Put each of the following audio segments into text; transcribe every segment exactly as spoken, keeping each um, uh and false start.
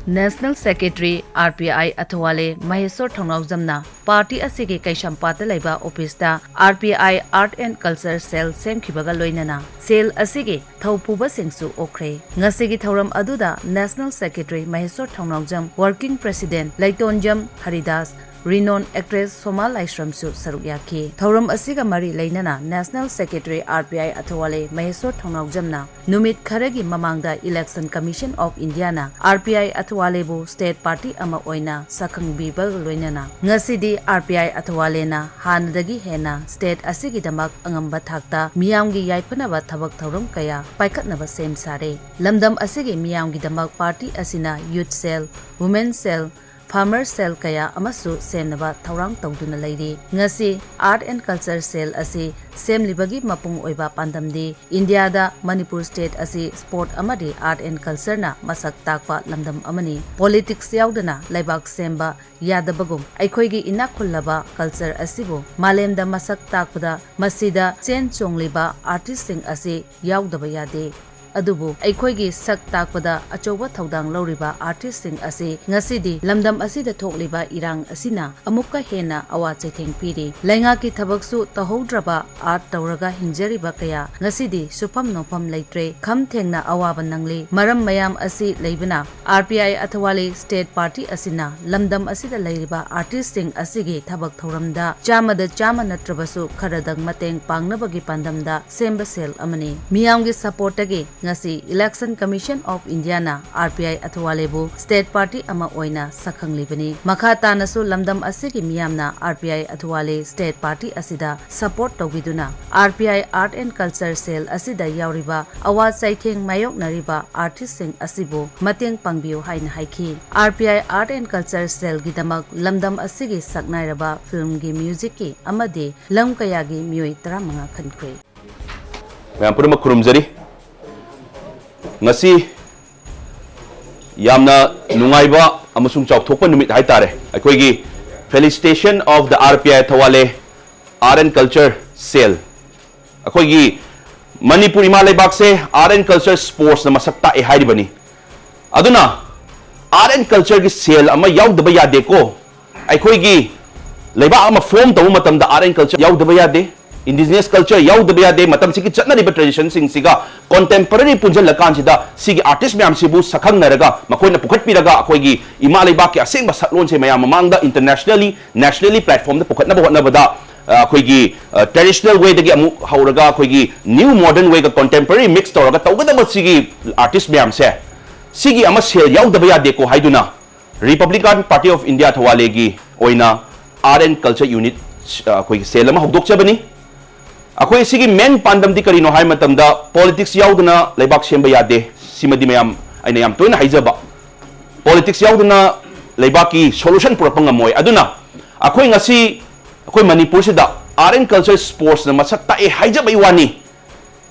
National Secretary R P I ꯑꯊꯋꯥꯂꯦ ꯃꯍꯦꯁꯣꯔ ꯊꯧꯅꯥꯎꯖꯝꯅ party ꯑꯁꯤꯒꯤ ꯀꯩꯁꯥꯝꯄꯥꯠꯇ ꯂꯩꯕ ꯑꯣꯐꯤꯁꯇ R P I Art and Culture Cell ꯁꯦꯝꯈꯤꯕꯒ ꯂꯣꯏꯅꯅ ꯁꯦꯜ ꯑꯁꯤꯒꯤ ꯊꯧꯄꯨꯕꯁꯤꯡꯁꯨ ꯑꯣꯛꯈ꯭ꯔꯦ꯫ ꯉꯁꯤꯒꯤ ꯊꯧꯔꯝ ꯑꯗꯨꯗ National Secretary ꯃꯍꯦꯁꯣꯔ ꯊꯧꯅꯥꯎꯖꯝ, Working President ꯂꯩꯇꯣꯟꯖꯝ Haridas, renowned actress ꯁꯣꯃꯥ ꯂꯥꯏꯁ꯭ꯔꯝꯁꯨ ꯁꯔꯨꯛ ꯌꯥꯈꯤ꯫ ꯊꯧꯔꯝ ꯑꯁꯤꯒ ꯃꯔꯤ ꯂꯩꯅꯅ National Secretary R P I ꯑꯊꯋꯥꯂꯦ ꯃꯍꯦꯁꯣꯔ ꯊꯧꯅꯥꯎꯖꯝꯅ ꯅꯨꯃꯤꯠ ꯈꯔꯒꯤ ꯃꯃꯥꯡꯗ Election Commission of Indiaꯅ R P I ꯑꯊꯋꯥꯂꯦꯕꯨ state party ꯑꯃ ꯑꯣꯏꯅ ꯁꯛꯈꯪꯕꯤꯕꯒ ꯂꯣꯏꯅꯅ ꯉꯁꯤꯗꯤ R P I ꯑꯊꯋꯥꯂꯦꯅ ꯍꯥꯟꯅꯗꯒꯤ ꯍꯦꯟꯅ state ꯑꯁꯤꯒꯤꯗꯃꯛ ꯑꯉꯝꯕ ꯊꯥꯛꯇ ꯃꯤꯌꯥꯝꯒꯤ ꯌꯥꯏꯐꯅꯕ ꯊꯕꯛ ꯊꯧꯔꯝ ꯀꯌꯥ ꯄꯥꯏꯈꯠꯅꯕ ꯁꯦꯝ ꯁꯥꯔꯦ꯫ ꯂꯝꯗꯝ ꯑꯁꯤꯒꯤ ꯃꯤꯌꯥꯝꯒꯤꯗꯃꯛ party ꯑꯁꯤꯅ youth cell, women cell, farmer cell ꯀꯌꯥ ꯑꯃꯁꯨ ꯁꯦꯝꯅꯕ ꯊꯧꯔꯥꯡ ꯇꯧꯗꯨꯅ ꯂꯩꯔꯤ꯫ ꯉꯁꯤ Art and Culture Cell ꯑꯁꯤ ꯁꯦꯝꯂꯤꯕꯒꯤ ꯃꯄꯨꯡ ꯑꯣꯏꯕ ꯄꯥꯟꯗꯝꯗꯤ ꯏꯟꯗꯤꯌꯥꯗ ꯃꯅꯤꯄꯨꯔ state ꯑꯁꯤ sport ꯑꯃꯗꯤ art and cultureꯅ ꯃꯁꯛ ꯇꯥꯛꯄ ꯂꯝꯗꯝ ꯑꯃꯅꯤ꯫ Politics ꯌꯥꯎꯗꯅ ꯂꯩꯕꯥꯛ ꯁꯦꯝꯕ ꯌꯥꯗꯕꯒꯨꯝ ꯑꯩꯈꯣꯏꯒꯤ ꯏꯅꯥꯛ ꯈꯨꯜꯂꯕ culture ꯑꯁꯤꯕꯨ ꯃꯥꯂꯦꯝꯗ ꯃꯁꯛ ꯇꯥꯛꯄꯗ ꯃꯁꯤꯗ ꯆꯦꯟ ꯆꯣꯡꯂꯤꯕ artistꯁꯤꯡ ꯑꯁꯤ ꯌꯥꯎꯗꯕ ꯌꯥꯗꯦ꯫ ꯑꯗꯨꯕꯨ ꯑꯩꯈꯣꯏꯒꯤ ꯁꯛ ꯇꯥꯛꯄꯗ ꯑꯆꯧꯕ ꯊꯧꯗꯥꯡ ꯂꯧꯔꯤꯕ artistꯁꯤꯡ ꯑꯁꯤ ꯉꯁꯤꯗꯤ ꯂꯝꯗꯝ ꯑꯁꯤꯗ ꯊꯣꯛꯂꯤꯕ ꯏꯔꯥꯡ ꯑꯁꯤꯅ ꯑꯃꯨꯛꯀ ꯍꯦꯟꯅ ꯑꯋꯥ ꯆꯩꯊꯦꯡ ꯄꯤꯔꯤ꯫ ꯂꯩꯉꯥꯛꯀꯤ ꯊꯕꯛꯁꯨ ꯇꯧꯍꯧꯗ꯭ꯔꯕ, art ꯇꯧꯔꯒ ꯍꯤꯡꯖꯔꯤꯕ ꯀꯌꯥ ꯉꯁꯤꯗꯤ ꯁꯨꯐꯝ ꯅꯣꯝꯐꯝ ꯂꯩꯇ꯭ꯔꯦ꯫ ꯈꯝ ꯊꯦꯡꯅ ꯑꯋꯥꯕ ꯅꯪꯂꯤ꯫ ꯃꯔꯝ ꯃꯌꯥꯝ ꯑꯁꯤ ꯂꯩꯕꯅ R P I ꯑꯊꯋꯥꯂꯦ state party ꯑꯁꯤꯅ ꯂꯝꯗꯝ ꯑꯁꯤꯗ ꯂꯩꯔꯤꯕ artistꯁꯤꯡ ꯑꯁꯤꯒꯤ ꯊꯕꯛ ꯊꯧꯔꯝꯗ ꯆꯥꯝꯃꯗ ꯆꯥꯝꯃ ꯅꯠꯇ꯭ꯔꯕꯁꯨ ꯈꯔꯗꯪ ꯃꯇꯦꯡ ꯄꯥꯡꯅꯕꯒꯤ ꯄꯥꯟꯗꯝꯗ ꯁꯦꯝꯕ cell ꯑꯃꯅꯤ꯫ ꯃꯤꯌꯥꯝꯒꯤ supportꯇꯒꯤ ꯉꯁꯤ Election Commission of Indiaꯅ R P I ꯑꯊꯋꯥꯂꯦꯕꯨ state party ꯑꯃ ꯑꯣꯏꯅ ꯁꯛꯈꯪꯂꯤꯕꯅꯤ꯫ ꯃꯈꯥ ꯇꯥꯅꯁꯨ ꯂꯝꯗꯝ ꯑꯁꯤꯒꯤ ꯃꯤꯌꯥꯝꯅ R P I ꯑꯊꯋꯥꯂꯦ state party ꯑꯁꯤꯗ support ꯇꯧꯕꯤꯗꯨꯅ R P I Art and Culture Cell ꯑꯁꯤꯗ ꯌꯥꯎꯔꯤꯕ ꯑꯋꯥ ꯆꯩꯊꯦꯡ ꯃꯥꯌꯣꯛꯅꯔꯤꯕ artistꯁꯤꯡ ꯑꯁꯤꯕꯨ ꯃꯇꯦꯡ ꯄꯥꯡꯕꯤꯌꯨ ꯍꯥꯏꯅ ꯍꯥꯏꯈꯤ꯫ R P I Art and Culture Cellꯒꯤꯗꯃꯛ ꯂꯝꯗꯝ ꯑꯁꯤꯒꯤ ꯁꯛꯅꯥꯏꯔꯕ filmꯒꯤ, musicꯀꯤ ꯑꯃꯗꯤ ꯂꯝ ꯀꯌꯥꯒꯤ ꯃꯤꯑꯣꯏ ꯇꯔꯥꯃꯉꯥ ꯈꯟꯈ꯭ꯔꯦ꯫ ꯃꯌꯥꯝ ꯄꯨꯝꯅꯃꯛ ꯈꯨꯔꯨꯝꯖꯔꯤ꯫ ꯉꯁꯤ ꯌꯥꯝꯅ ꯅꯨꯡꯉꯥꯏꯕ ꯑꯃꯁꯨꯡ ꯆꯥꯎꯊꯣꯛꯄ ꯅꯨꯃꯤꯠ ꯍꯥꯏꯇꯥꯔꯦ꯫ ꯑꯩꯈꯣꯏꯒꯤ Felicitation of the R P I Thawale Art and Culture Cell꯫ ꯑꯩꯈꯣꯏꯒꯤ ꯃꯅꯤꯄꯨꯔ ꯏꯃꯥ ꯂꯩꯕꯥꯛꯁꯦ art and culture sportsꯅ ꯃꯁꯛ ꯇꯥꯛꯑꯦ ꯍꯥꯏꯔꯤꯕꯅꯤ꯫ ꯑꯗꯨꯅ Art and cultureꯒꯤ cell ꯑꯃ ꯌꯥꯎꯗꯕ ꯌꯥꯗꯦꯀꯣ꯫ ꯑꯩꯈꯣꯏꯒꯤ ꯂꯩꯕꯥꯛ ꯑꯃ form ꯇꯧꯕ ꯃꯇꯝꯗ art and culture ꯌꯥꯎꯗꯕ ꯌꯥꯗꯦ, indigenous culture ꯌꯥꯎꯗꯕ ꯌꯥꯗꯦ, ꯃꯇꯝꯁꯤꯒꯤ ꯆꯠꯅꯔꯤꯕ traditionꯁꯤꯡꯁꯤꯒ contemporary ꯄꯨꯟꯁꯤꯜꯂꯀꯥꯟꯁꯤꯗ ꯁꯤꯒꯤ artist ꯃꯌꯥꯝꯁꯤꯕꯨ ꯁꯛꯈꯪꯅꯔꯒ ꯃꯈꯣꯏꯅ ꯄꯨꯈꯠꯄꯤꯔꯒ ꯑꯩꯈꯣꯏꯒꯤ ꯏꯃꯥ ꯂꯩꯕꯥꯛꯀꯤ ꯑꯁꯦꯡꯕ ꯁꯛꯂꯣꯟꯁꯦ ꯃꯌꯥꯝ ꯃꯃꯥꯡꯗ internationally, nationally platformꯗ ꯄꯨꯈꯠꯅꯕ ꯍꯣꯠꯅꯕꯗ ꯑ, ꯑꯩꯈꯣꯏꯒꯤ traditional wayꯗꯒꯤ ꯑꯃꯨꯛ ꯍꯧꯔꯒ ꯑꯩꯈꯣꯏꯒꯤ new modern wayꯒ contemporary mix ꯇꯧꯔꯒ ꯇꯧꯒꯗꯕ ꯁꯤꯒꯤ artist ꯃꯌꯥꯝꯁꯦ, ꯁꯤꯒꯤ ꯑꯃ cell ꯌꯥꯎꯗꯕ ꯌꯥꯗꯦꯀꯣ ꯍꯥꯏꯗꯨꯅ Republican Party of India ꯊꯧꯕꯥꯜꯒꯤ ꯑꯣꯏꯅ Art and Culture Unit, ꯑ, ꯑꯩꯈꯣꯏꯒꯤ cell ꯑꯃ ꯍꯧꯗꯣꯛꯆꯕꯅꯤ꯫ ꯑꯩꯈꯣꯏ ꯁꯤꯒꯤ main ꯄꯥꯟꯗꯝꯗꯤ ꯀꯔꯤꯅꯣ ꯍꯥꯏ ꯃꯇꯝꯗ politics ꯌꯥꯎꯗꯅ ꯂꯩꯕꯥꯛ ꯁꯦꯝꯕ ꯌꯥꯗꯦ꯫ ꯁꯤꯃꯗꯤ ꯃꯌꯥꯝ ꯑꯩꯅ ꯌꯥꯝ ꯇꯣꯏꯅ ꯍꯥꯏꯖꯕ꯫ Politics ꯌꯥꯎꯗꯅ ꯂꯩꯕꯥꯛꯀꯤ solution ꯄꯨꯔꯛꯄ ꯉꯝꯃꯣꯏ꯫ ꯑꯗꯨꯅ ꯑꯩꯈꯣꯏ ꯉꯁꯤ ꯑꯩꯈꯣꯏ ꯃꯅꯤꯄꯨꯔꯁꯤꯗ Art and Culture Sportsꯅ ꯃꯁꯛ ꯇꯥꯛꯑꯦ ꯍꯥꯏꯖꯕꯩ ꯋꯥꯅꯤ꯫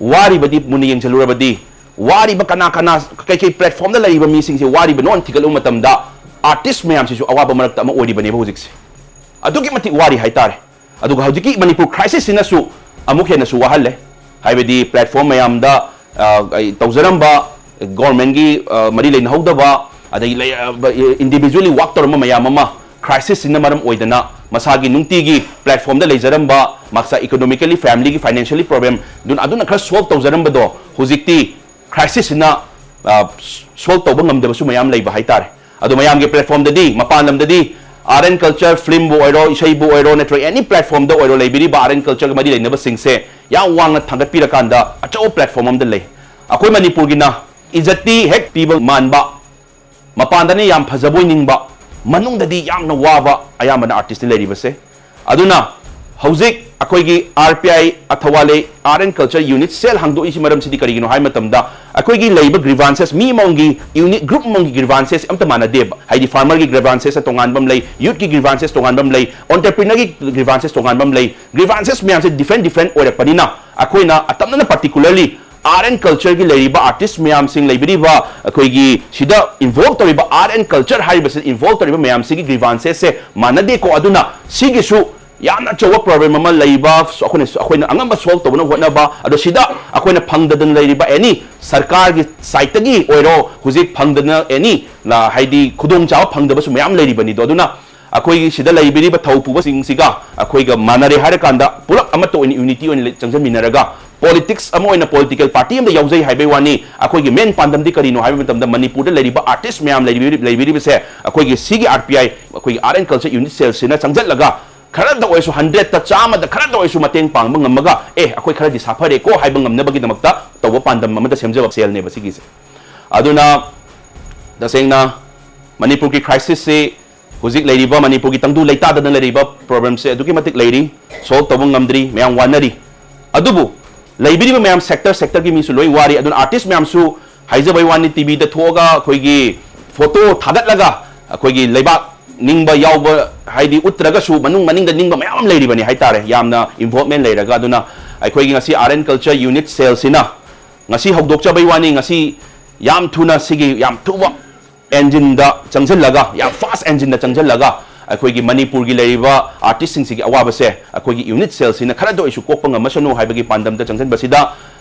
ꯋꯥꯔꯤꯕꯗꯤ ꯃꯨꯟꯅ ꯌꯦꯡꯁꯤꯜꯂꯨꯔꯕꯗꯤ, ꯋꯥꯔꯤꯕ ꯀꯅꯥ ꯀꯅꯥ, ꯀꯩꯀꯩ platformꯗ ꯂꯩꯔꯤꯕ ꯃꯤꯁꯤꯡꯁꯦ ꯋꯥꯔꯤꯕꯅꯣꯅ ꯊꯤꯒꯠꯂꯨꯕ ꯃꯇꯝꯗ artist ꯃꯌꯥꯝꯁꯤꯁꯨ ꯑꯋꯥꯕ ꯃꯔꯛꯇ ꯑꯃ ꯑꯣꯏꯔꯤꯕꯅꯦꯕ ꯍꯧꯖꯤꯛꯁꯦ꯫ ꯑꯗꯨꯛꯀꯤ ꯃꯇꯤꯛ ꯋꯥꯔꯤ ꯍꯥꯏꯇꯥꯔꯦ꯫ ꯑꯗꯨꯒ ꯍꯧꯖꯤꯛꯀꯤ ꯃꯅꯤꯄꯨꯔ crisisꯁꯤꯅꯁꯨ ꯑꯃꯨꯛ ꯍꯦꯟꯅꯁꯨ ꯋꯥꯍꯜꯂꯦ꯫ ꯍꯥꯏꯕꯗꯤ platform ꯃꯌꯥꯝꯗ, ꯑ, ꯑꯩ ꯇꯧꯖꯔꯝꯕ governmentꯀꯤ, ꯑ, ꯃꯔꯤ ꯂꯩꯅꯍꯧꯗꯕ, ꯑꯗꯒꯤ ꯂꯩ-, ꯑ, individually work ꯇꯧꯔꯝꯕ ꯃꯌꯥꯝ ꯑꯃ crisisꯁꯤꯅ ꯃꯔꯝ ꯑꯣꯏꯗꯅ ꯃꯁꯥꯒꯤ ꯅꯨꯡꯇꯤꯒꯤ platformꯗ ꯂꯩꯖꯔꯝꯕ, ꯃꯁꯥ economically, familyꯒꯤ financially problem ꯑꯗꯨꯅ, ꯑꯗꯨꯅ ꯈꯔ solve ꯇꯧꯖꯔꯝꯕꯗꯣ ꯍꯧꯖꯤꯛꯇꯤ crisisꯁꯤꯅ, ꯑ, solve ꯇꯧꯕ ꯉꯝꯗꯕꯁꯨ ꯃꯌꯥꯝ ꯂꯩꯕ ꯍꯥꯏꯇꯥꯔꯦ꯫ ꯑꯗꯣ ꯃꯌꯥꯝꯒꯤ platformꯗꯗꯤ, ꯃꯄꯥꯟ ꯂꯝꯗꯗꯤ Art and Culture, filmꯕꯨ ꯑꯣꯏꯔꯣ, ꯏꯁꯩꯕꯨ ꯑꯣꯏꯔꯣ, ꯅꯠꯇ꯭ꯔꯒ any platformꯗ ꯑꯣꯏꯔꯣ, ꯂꯩꯕꯤꯔꯤꯕ Art and Cultureꯒ ꯃꯔꯤ ꯂꯩꯅꯕꯁꯤꯡꯁꯦ ꯌꯥꯝ ꯋꯥꯡꯅ ꯊꯥꯡꯒꯠꯄꯤꯔꯀꯥꯟꯗ ꯑꯆꯧꯕ platform ꯑꯃꯗ ꯂꯩ꯫ ꯑꯩꯈꯣꯏ ꯃꯅꯤꯄꯨꯔꯒꯤꯅ ꯏꯖꯠꯇꯤ ꯍꯦꯛ ꯄꯤꯕ ꯃꯥꯟꯕ, ꯃꯄꯥꯟꯗꯅ ꯌꯥꯝ ꯐꯖꯕꯣꯏ ꯅꯤꯡꯕ, ꯃꯅꯨꯡꯗꯗꯤ ꯌꯥꯝꯅ ꯋꯥꯕ ꯑꯌꯥꯝꯕꯅ artistꯅꯤ ꯂꯩꯔꯤꯕꯁꯦ꯫ ꯑꯗꯨꯅ ꯍꯧꯖꯤꯛ ꯑꯩꯈꯣꯏꯒꯤ R P I Thoubal Art and Culture Unit cell ꯍꯥꯡꯗꯣꯛꯏꯁꯤ ꯃꯔꯝꯁꯤꯗꯤ ꯀꯔꯤꯒꯤꯅꯣ ꯍꯥꯏ ꯃꯇꯝꯗ, ꯑꯩꯈꯣꯏꯒꯤ ꯂꯩꯔꯤꯕ grievances, ꯃꯤ ꯑꯃꯃꯝꯒꯤ, unit group ꯑꯃꯃꯝꯒꯤ grievances ꯑꯝꯇ ꯃꯥꯟꯅꯗꯦꯕ꯫ ꯍꯥꯏꯗꯤ farmerꯒꯤ grievances ꯇꯣꯉꯥꯟꯕ ꯑꯃ ꯂꯩ, youthꯀꯤ grievances ꯇꯣꯉꯥꯟꯕ ꯑꯃ ꯂꯩ, entrepreneurꯒꯤ grievances ꯇꯣꯉꯥꯟꯕ ꯑꯃ ꯂꯩ꯫ Grievances ꯃꯌꯥꯝꯁꯦ different different ꯑꯣꯏꯔꯛꯄꯅꯤꯅ ꯑꯩꯈꯣꯏꯅ ꯑꯇꯝꯅꯅ particularly Art and Cultureꯒꯤ ꯂꯩꯔꯤꯕ artist ꯃꯌꯥꯝꯁꯤꯡ, ꯂꯩꯕꯤꯔꯤꯕ ꯑꯩꯈꯣꯏꯒꯤ ꯁꯤꯗ involve ꯇꯧꯔꯤꯕ Art and Culture ꯍꯥꯏꯔꯤꯕꯁꯤꯗ involve ꯇꯧꯔꯤꯕ ꯃꯌꯥꯝꯁꯤꯒꯤ grievances ꯁꯦ ꯃꯥꯟꯅꯗꯦꯀꯣ꯫ ꯑꯗꯨꯅ ꯁꯤꯒꯤꯁꯨ ꯌꯥꯝꯅ ꯑꯆꯧꯕ ꯄ꯭ꯔꯣꯕ꯭ꯂꯦꯝ ꯑꯃ ꯂꯩꯕ, ꯑꯩꯈꯣꯏꯅ ꯑꯩꯈꯣꯏꯅ ꯑꯉꯝꯕ ꯁꯣꯜꯕ ꯇꯧꯅꯕ ꯍꯣꯠꯅꯕ, ꯑꯗꯣ ꯁꯤꯗ ꯑꯩꯈꯣꯏꯅ ꯐꯪꯗꯗꯅ ꯂꯩꯔꯤꯕ ꯑꯦꯅꯤ ꯁꯔꯀꯥꯔꯒꯤ ꯁꯥꯏꯠꯇꯒꯤ ꯑꯣꯏꯔꯣ, ꯍꯧꯖꯤꯛ ꯐꯪꯗꯅ ꯑꯦꯅꯤ ꯍꯥꯏꯗꯤ ꯈꯨꯗꯣꯡꯆꯥꯕ ꯐꯪꯗꯕꯁꯨ ꯃꯌꯥꯝ ꯂꯩꯔꯤꯕꯅꯤꯗꯣ꯫ ꯑꯗꯨꯅ ꯑꯩꯈꯣꯏꯒꯤ ꯁꯤꯗ ꯂꯩꯕꯤꯔꯤꯕ ꯊꯧ ꯄꯨꯕꯁꯤꯡꯁꯤꯒ ꯑꯩꯈꯣꯏꯒ ꯃꯥꯟꯅꯔꯦ ꯍꯥꯏꯔꯀꯥꯟꯗ ꯄꯨꯂꯞ ꯑꯃꯠꯇ ꯑꯣꯏꯅ ꯌꯨꯅꯤꯇꯤ ꯑꯣꯏꯅ ꯆꯪꯁꯤꯟꯃꯤꯟꯅꯔꯒ ꯄꯣꯂꯤꯇꯤꯛꯁ ꯑꯃ ꯑꯣꯏꯅ ꯄꯣꯂꯤꯇꯤꯀꯦꯜ ꯄꯥꯔꯇꯤ ꯑꯃꯗ ꯌꯥꯎꯖꯩ ꯍꯥꯏꯕꯒꯤ ꯋꯥꯅꯤ꯫ ꯑꯩꯈꯣꯏꯒꯤ ꯃꯦꯟ ꯄꯥꯟꯗꯝꯗꯤ ꯀꯔꯤꯅꯣ ꯍꯥꯏꯕ ꯃꯇꯝꯗ ꯃꯅꯤꯄꯨꯔꯗ ꯂꯩꯔꯤꯕ ꯑꯥꯔꯇꯤꯁ ꯃꯌꯥꯝ ꯂꯩꯔꯤꯕ- ꯂꯩꯕꯤꯔꯤꯕꯁꯦ ꯑꯩꯈꯣꯏꯒꯤ ꯁꯤꯒꯤ ꯑꯥꯔ ꯄꯤ ꯑꯥꯏ, ꯑꯩꯈꯣꯏꯒꯤ ꯑꯥꯔꯠ ꯑꯦꯟ ꯀꯜꯆꯔ ꯌꯨꯅꯤꯠ ꯁꯦꯜꯁꯤꯅ ꯆꯪꯁꯤꯜꯂꯒ ꯈꯔꯗ ꯑꯣꯏꯔꯁꯨ, ꯍꯟꯗ꯭ꯔꯦꯠꯇ ꯆꯥꯝꯃꯗ ꯈꯔꯗ ꯑꯣꯏꯔꯁꯨ ꯃꯇꯦꯡ ꯄꯥꯡꯕ ꯉꯝꯃꯒ, ꯑꯦ, ꯑꯩꯈꯣꯏ ꯈꯔꯗꯤ ꯁꯥꯐꯔꯦꯀꯣ ꯍꯥꯏꯕ ꯉꯝꯅꯕꯒꯤꯗꯃꯛꯇ ꯇꯧꯕ ꯄꯥꯟꯗꯝ ꯑꯃꯗ ꯁꯦꯝꯖꯕ ꯁꯦꯜꯅꯦꯕ ꯁꯤꯒꯤꯁꯦ꯫ ꯑꯗꯨꯅ ꯇꯁꯦꯡꯅ ꯃꯅꯤꯄꯨꯔꯒꯤ ꯀ꯭ꯔꯥꯏꯁꯤꯁꯁꯤ, ꯍꯧꯖꯤꯛ ꯂꯩꯔꯤꯕ ꯃꯅꯤꯄꯨꯔꯒꯤ ꯇꯪꯗꯨ ꯂꯩꯇꯥꯗꯅ ꯂꯩꯔꯤꯕ ꯄ꯭ꯔꯣꯕ꯭ꯂꯦꯝꯁꯦ ꯑꯗꯨꯛꯀꯤ ꯃꯇꯤꯛ ꯂꯩꯔꯤ, ꯁꯣꯜꯕ ꯇꯧꯕ ꯉꯝꯗ꯭ꯔꯤ, ꯃꯌꯥꯝ ꯋꯥꯅꯔꯤ꯫ ꯑꯗꯨꯕꯨ ꯂꯩꯕꯤꯔꯤꯕ ꯃꯌꯥꯝ ꯁꯦꯛꯇꯔ ꯁꯦꯛꯇꯔꯒꯤ ꯃꯤꯁꯨ ꯂꯣꯏ ꯋꯥꯔꯤ꯫ ꯑꯗꯨꯅ ꯑꯥꯔꯇꯤꯁ ꯃꯌꯥꯝꯁꯨ ꯍꯥꯏꯖꯕꯩ ꯋꯥꯅꯤ, ꯇꯤꯚꯤꯗ ꯊꯣꯛꯑꯒ ꯑꯩꯈꯣꯏꯒꯤ ꯐꯣꯇꯣ ꯊꯥꯒꯠꯂꯒ ꯑꯩꯈꯣꯏꯒꯤ ꯂꯩꯕꯥꯛ ꯅꯤꯡꯕ ꯌꯥꯎꯕ, ꯍꯥꯏꯗꯤ ꯎꯠꯇ꯭ꯔꯒꯁꯨ ꯃꯅꯨꯡ ꯃꯅꯤꯡꯗ ꯅꯤꯡꯕ ꯃꯌꯥꯝ ꯑꯃ ꯂꯩꯔꯤꯕꯅꯤ ꯍꯥꯏꯇꯥꯔꯦ, ꯌꯥꯝꯅ ꯏꯟꯚꯣꯜꯕꯃꯦꯟ ꯂꯩꯔꯒ꯫ ꯑꯗꯨꯅ ꯑꯩꯈꯣꯏꯒꯤ ꯉꯁꯤ ꯑꯥꯔꯠ ꯑꯦꯟ ꯀꯜꯆꯔ ꯌꯨꯅꯤꯠ ꯁꯦꯜꯁꯤꯅ ꯉꯁꯤ ꯍꯧꯗꯣꯛꯆꯕꯩ ꯋꯥꯅꯤ, ꯉꯁꯤ ꯌꯥꯝ ꯊꯨꯅ ꯁꯤꯒꯤ ꯌꯥꯝ ꯊꯨꯕ ꯑꯦꯟꯖꯤꯟꯗ ꯆꯪꯁꯤꯜꯂꯒ, ꯌꯥꯝ ꯐꯥꯁ ꯑꯦꯟꯖꯤꯟꯗ ꯆꯪꯁꯤꯜꯂꯒ ꯑꯩꯈꯣꯏꯒꯤ ꯃꯅꯤꯄꯨꯔꯒꯤ ꯂꯩꯔꯤꯕ ꯑꯥꯔꯇꯤꯁꯁꯤꯡꯁꯤꯒꯤ ꯑꯋꯥꯕꯁꯦ ꯑꯩꯈꯣꯏꯒꯤ ꯌꯨꯅꯤꯠ ꯁꯦꯜꯁꯤꯅ ꯈꯔꯗ ꯑꯣꯏꯁꯨ ꯀꯣꯛꯄ ꯉꯝꯃꯁꯅꯨ ꯍꯥꯏꯕꯒꯤ ꯄꯥꯟꯗꯝꯗ ꯆꯪꯁꯤꯟꯕꯁꯤꯗ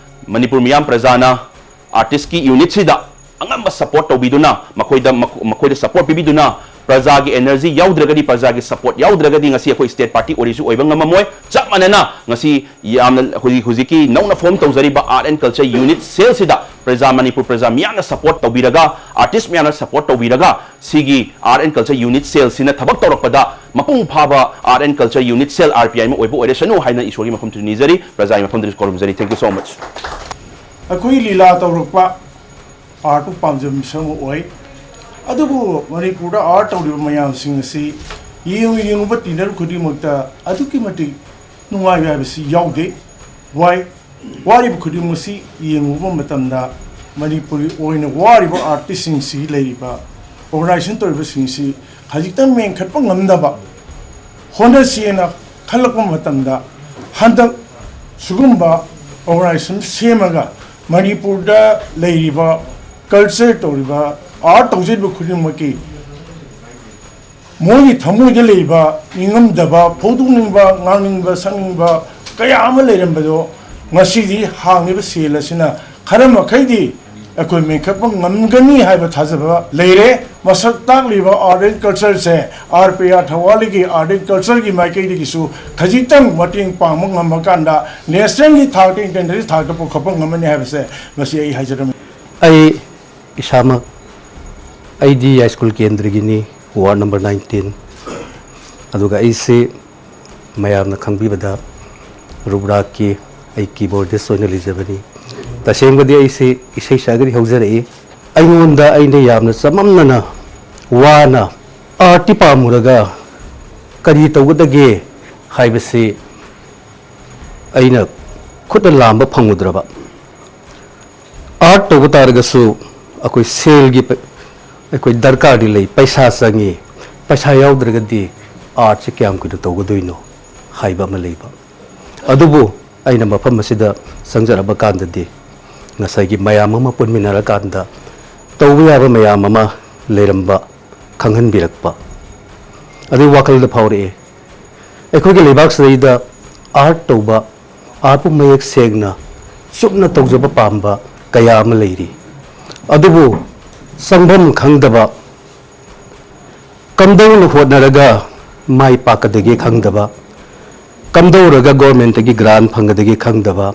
ꯃꯅꯤꯄꯨꯔ ꯃꯤꯌꯥꯝ ꯄ꯭ꯔꯖꯥꯅ ꯑꯥꯔꯇꯤꯁꯀꯤ ꯌꯨꯅꯤꯠꯁꯤꯗ ꯑꯉꯝꯕ ꯁꯄꯣꯔꯠ ꯇꯧꯕꯤꯗꯨꯅ, ꯃꯈꯣꯏꯗ ꯃꯈꯣ- ꯃꯈꯣꯏꯗ ꯁꯄꯣꯔꯠ ꯄꯤꯕꯤꯗꯨꯅ, ꯄ꯭ꯔꯖꯥꯒꯤ ꯑꯦꯅꯔꯖꯤ ꯌꯥꯎꯗ꯭ꯔꯒꯗꯤ, ꯄ꯭ꯔꯖꯥꯒꯤ ꯁꯄꯣꯔꯠ ꯌꯥꯎꯗ꯭ꯔꯒꯗꯤ ꯉꯁꯤ ꯑꯩꯈꯣꯏ ꯁ꯭ꯇꯦꯠ ꯄꯥꯔꯇꯤ ꯑꯣꯏꯔꯤꯁꯨ ꯑꯣꯏꯕ ꯉꯝꯃꯝꯃꯣꯏ꯫ ꯆꯞ ꯃꯥꯟꯅꯅ ꯉꯁꯤ ꯌꯥꯝꯅ ꯍꯧꯖꯤꯛ ꯍꯧꯖꯤꯛꯀꯤ ꯅꯧꯅ ꯐꯣꯔꯝ ꯇꯧꯖꯔꯤꯕ ꯑꯥꯔꯠ ꯑꯦꯟ ꯀꯜꯆꯔ ꯌꯨꯅꯤꯠ ꯁꯦꯜꯁꯤꯗ ꯄ꯭ꯔꯖꯥ, ꯃꯅꯤꯄꯨꯔ ꯄ꯭ꯔꯖꯥ ꯃꯤꯌꯥꯝꯅ ꯁꯄꯣꯔꯠ ꯇꯧꯕꯤꯔꯒ, ꯑꯥꯔꯇꯤꯁ ꯃꯌꯥꯝꯅ ꯁꯄꯣꯔꯠ ꯇꯧꯕꯤꯔꯒ ꯁꯤꯒꯤ ꯑꯥꯔꯠ ꯑꯦꯟ ꯀꯜꯆꯔ ꯌꯨꯅꯤꯠ ꯁꯦꯜꯁꯤꯅ ꯊꯕꯛ ꯇꯧꯔꯛꯄꯗ ꯃꯄꯨꯡ ꯐꯥꯕ art and culture unit cell, R P I, ꯑꯃ ꯑꯣꯏꯕ ꯑꯣꯏꯔꯁꯅꯨ ꯍꯥꯏꯅ ꯏꯁꯣꯔꯒꯤ ꯃꯐꯝꯗꯁꯨ ꯅꯤꯖꯔꯤ, ꯄ꯭ꯔꯖꯥꯒꯤ ꯃꯐꯝꯗꯁꯨ ꯈꯨꯔꯨꯝꯖꯔꯤ꯫ Thank you so much꯫ ꯑꯩꯈꯣꯏ ꯂꯤꯂꯥ ꯇꯧꯔꯛꯄ ꯑꯥꯔꯠꯄꯨ ꯄꯥꯝꯖꯕ ꯃꯤꯁꯛ ꯑꯃ ꯑꯣꯏ꯫ ꯑꯗꯨꯕꯨ ꯃꯅꯤꯄꯨꯔꯗ ꯑꯥꯔꯠ ꯇꯧꯔꯤꯕ ꯃꯌꯥꯝꯁꯤꯡ ꯑꯁꯤ ꯌꯦꯡꯉꯨ ꯌꯦꯡꯉꯨꯕ ꯇꯤꯅꯔ ꯈꯨꯗꯤꯡꯃꯛꯇ ꯑꯗꯨꯛꯀꯤ ꯃꯇꯤꯛ ꯅꯨꯡꯉꯥꯏꯕ ꯍꯥꯏꯕꯁꯤ ꯌꯥꯎꯗꯦ꯫ ꯋꯥꯏ꯫ ꯋꯥꯔꯤꯕ ꯈꯨꯗꯤꯡꯃꯛꯁꯤ ꯌꯦꯡꯉꯨꯕ ꯃꯇꯝꯗ ꯃꯅꯤꯄꯨꯔꯒꯤ ꯑꯣꯏꯅ ꯋꯥꯔꯤꯕ ꯑꯥꯔꯇꯤꯁꯁꯤꯡꯁꯤ ꯂꯩꯔꯤꯕ ꯑꯣꯔꯒꯅꯥꯏꯖꯦꯁꯟ ꯇꯧꯔꯤꯕꯁꯤꯡꯁꯤ ꯈꯖꯤꯛꯇꯪ ꯃꯦꯟꯈꯠꯄ ꯉꯝꯅꯕ ꯍꯣꯠꯅꯁꯤꯅ ꯈꯜꯂꯛꯄ ꯃꯇꯝꯗ ꯍꯟꯗꯛ ꯁꯤꯒꯨꯝꯕ ꯑꯣꯔꯒꯅꯥꯏꯖꯦꯁꯟ ꯁꯦꯝꯃꯒ ꯃꯅꯤꯄꯨꯔꯗ ꯂꯩꯔꯤꯕ ꯀꯜꯆꯔ ꯇꯧꯔꯤꯕ ꯑꯥꯔꯠ ꯇꯧꯖꯔꯤꯕ ꯈꯨꯗꯤꯡꯃꯛꯀꯤ ꯃꯣꯏꯒꯤ ꯊꯃꯣꯏꯗ ꯂꯩꯕ ꯅꯤꯡꯉꯝꯗꯕ, ꯐꯣꯡꯗꯣꯛꯅꯤꯡꯕ, ꯉꯥꯡꯅꯤꯡꯕ, ꯁꯛꯅꯤꯡꯕ ꯀꯌꯥ ꯑꯃ ꯂꯩꯔꯝꯕꯗꯣ ꯉꯁꯤꯗꯤ ꯍꯥꯡꯉꯤꯕ ꯁꯦꯜ ꯑꯁꯤꯅ ꯈꯔ ꯃꯈꯩꯗꯤ ꯑꯩꯈꯣꯏ ꯃꯦꯟꯈꯠꯄ ꯉꯝꯒꯅꯤ ꯍꯥꯏꯕ ꯊꯥꯖꯕ ꯂꯩꯔꯦ꯫ ꯃꯁꯛ ꯇꯥꯛꯂꯤꯕ Art and Culture ꯁꯦ, ꯑꯥꯔ ꯄꯤ ꯑꯥꯔ ꯊꯧꯕꯥꯜꯒꯤ Art and Culture ꯒꯤ ꯃꯥꯏꯀꯩꯗꯒꯤꯁꯨ ꯈꯖꯤꯛꯇꯪ ꯃꯇꯦꯡ ꯄꯥꯡꯕ ꯉꯝꯃꯀꯥꯟꯗ national ꯒꯤ ꯊꯥꯛꯇ, international ꯊꯥꯛꯇ ꯄꯨꯈꯠꯄ ꯉꯝꯃꯅꯤ ꯍꯥꯏꯕꯁꯦ ꯉꯁꯤ ꯑꯩ ꯍꯥꯏꯖꯔꯝꯃꯤ꯫ ꯑꯩ ꯏꯁꯥꯃꯛ ꯑꯩꯗꯤ ꯌꯥꯏꯁ꯭ꯀꯨꯜ ꯀꯦꯟꯗ꯭ꯔꯒꯤꯅꯤ, ꯋꯥꯔꯗ ꯅꯝꯕꯔ ꯅꯥꯏꯟꯇꯤꯟ꯫ ꯑꯗꯨꯒ ꯑꯩꯁꯤ ꯃꯌꯥꯝꯅ ꯈꯪꯕꯤꯕꯗ ꯔꯨꯞ ꯔꯥꯒꯀꯤ ꯑꯩ ꯀꯤꯕꯣꯔꯗꯤꯁ ꯑꯣꯏꯅ ꯂꯩꯖꯕꯅꯤ꯫ ꯇꯁꯦꯡꯕꯗꯤ ꯑꯩꯁꯤ ꯏꯁꯩ ꯁꯛꯑꯒꯗꯤ ꯍꯧꯖꯔꯛꯏ꯫ ꯑꯩꯉꯣꯟꯗ ꯑꯩꯅ ꯌꯥꯝꯅ ꯆꯃꯝꯅꯅ ꯋꯥꯅ ꯑꯥꯔꯠꯇꯤ ꯄꯥꯝꯃꯨꯔꯒ ꯀꯔꯤ ꯇꯧꯒꯗꯒꯦ ꯍꯥꯏꯕꯁꯤ ꯑꯩꯅ ꯈꯨꯠꯅ ꯂꯥꯝꯕ ꯐꯪꯉꯨꯗ꯭ꯔꯕ꯫ ꯑꯥꯔꯠ ꯇꯧꯕ ꯇꯥꯔꯒꯁꯨ ꯑꯩꯈꯣꯏ ꯁꯦꯜꯒꯤ ꯄ-, ꯑꯩꯈꯣꯏ ꯗꯔꯀꯥꯔꯗꯤ ꯂꯩ, ꯄꯩꯁꯥ ꯆꯪꯉꯤ꯫ ꯄꯩꯁꯥ ꯌꯥꯎꯗ꯭ꯔꯒꯗꯤ ꯑꯥꯔꯠꯁꯦ ꯀꯌꯥꯝ ꯀꯨꯏꯅ ꯇꯧꯒꯗꯣꯏꯅꯣ ꯍꯥꯏꯕ ꯑꯃ ꯂꯩꯕ꯫ ꯑꯗꯨꯕꯨ ꯑꯩꯅ ꯃꯐꯝ ꯑꯁꯤꯗ ꯆꯪꯖꯔꯛꯄ ꯀꯥꯟꯗꯗꯤ ꯉꯁꯥꯏꯒꯤ ꯃꯌꯥꯝ ꯑꯃ ꯄꯨꯟꯃꯤꯟꯅꯔꯀꯥꯟꯗ ꯇꯧꯕ ꯌꯥꯕ ꯃꯌꯥꯝ ꯑꯃ ꯂꯩꯔꯝꯕ ꯈꯪꯍꯟꯕꯤꯔꯛꯄ ꯑꯗꯨꯒꯤ ꯋꯥꯈꯜꯗ ꯐꯥꯎꯔꯛꯑꯦ꯫ ꯑꯩꯈꯣꯏꯒꯤ ꯂꯩꯕꯥꯛꯁꯤꯗꯩꯗ ꯑꯥꯔꯠ ꯇꯧꯕ, ꯑꯥꯔꯠꯄꯨ ꯃꯌꯦꯛ ꯁꯦꯡꯅ ꯆꯨꯝꯅ ꯇꯧꯖꯕ ꯄꯥꯝꯕ ꯀꯌꯥ ꯑꯃ ꯂꯩꯔꯤ꯫ ꯑꯗꯨꯕꯨ ꯆꯪꯐꯝ ꯈꯪꯗꯕ, ꯀꯝꯗꯧꯅ ꯍꯣꯠꯅꯔꯒ ꯃꯥꯏ ꯄꯥꯛꯀꯗꯒꯦ ꯈꯪꯗꯕ, ꯀꯝꯗꯧꯔꯒ ꯒꯣꯔꯃꯦꯟꯇꯒꯤ ꯒ꯭ꯔꯥꯟ ꯐꯪꯒꯗꯒꯦ ꯈꯪꯗꯕ,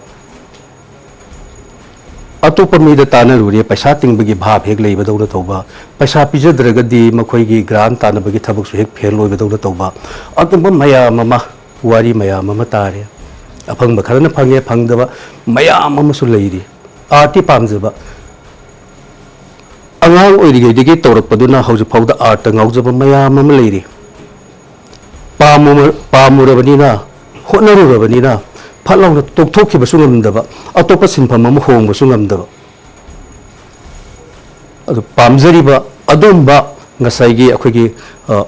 ꯑꯇꯣꯞꯄ ꯃꯤꯗ ꯇꯥꯟꯅꯔꯨꯔꯦ, ꯄꯩꯁꯥ ꯇꯤꯡꯕꯒꯤ ꯚꯥꯞ ꯍꯦꯛ ꯂꯩꯕꯗꯧꯅ ꯇꯧꯕ, ꯄꯩꯁꯥ ꯄꯤꯖꯗ꯭ꯔꯒꯗꯤ ꯃꯈꯣꯏꯒꯤ ꯒ꯭ꯔꯥꯟ ꯇꯥꯟꯅꯕꯒꯤ ꯊꯕꯛꯁꯨ ꯍꯦꯛ ꯐꯦꯜ ꯑꯣꯏꯕꯗꯧꯅ ꯇꯧꯕ, ꯑꯗꯨꯝꯕ ꯃꯌꯥꯝ ꯑꯃ, ꯋꯥꯔꯤ ꯃꯌꯥꯝ ꯑꯃ ꯇꯥꯔꯦ꯫ ꯑꯐꯪꯕ ꯈꯔꯅ ꯐꯪꯉꯦ, ꯐꯪꯗꯕ ꯃꯌꯥꯝ ꯑꯃꯁꯨ ꯂꯩꯔꯤ꯫ ꯑꯥꯔꯠꯇꯤ ꯄꯥꯝꯖꯕ, ꯑꯉꯥꯡ ꯑꯣꯏꯔꯤꯉꯩꯗꯒꯤ ꯇꯧꯔꯛꯄꯗꯨꯅ ꯍꯧꯖꯤꯛ ꯐꯥꯎꯗ ꯑꯥꯔꯠꯇ ꯉꯥꯎꯖꯕ ꯃꯌꯥꯝ ꯑꯃ ꯂꯩꯔꯤ꯫ ꯄꯥꯝꯃꯨ-, ꯄꯥꯝꯃꯨꯔꯕꯅꯤꯅ, ꯍꯣꯠꯅꯔꯨꯔꯕꯅꯤꯅ, ꯐꯠ ꯂꯥꯎꯅ ꯇꯣꯛꯊꯣꯛꯈꯤꯕꯁꯨ ꯉꯝꯗꯕ, ꯑꯇꯣꯞꯄ ꯁꯤꯟꯐꯝ ꯑꯃ ꯍꯣꯡꯕꯁꯨ ꯉꯝꯗꯕ꯫ ꯑꯗꯨ ꯄꯥꯝꯖꯔꯤꯕ ꯑꯗꯨꯝꯕ ꯉꯁꯥꯏꯒꯤ ꯑꯩꯈꯣꯏꯒꯤ, ꯑ,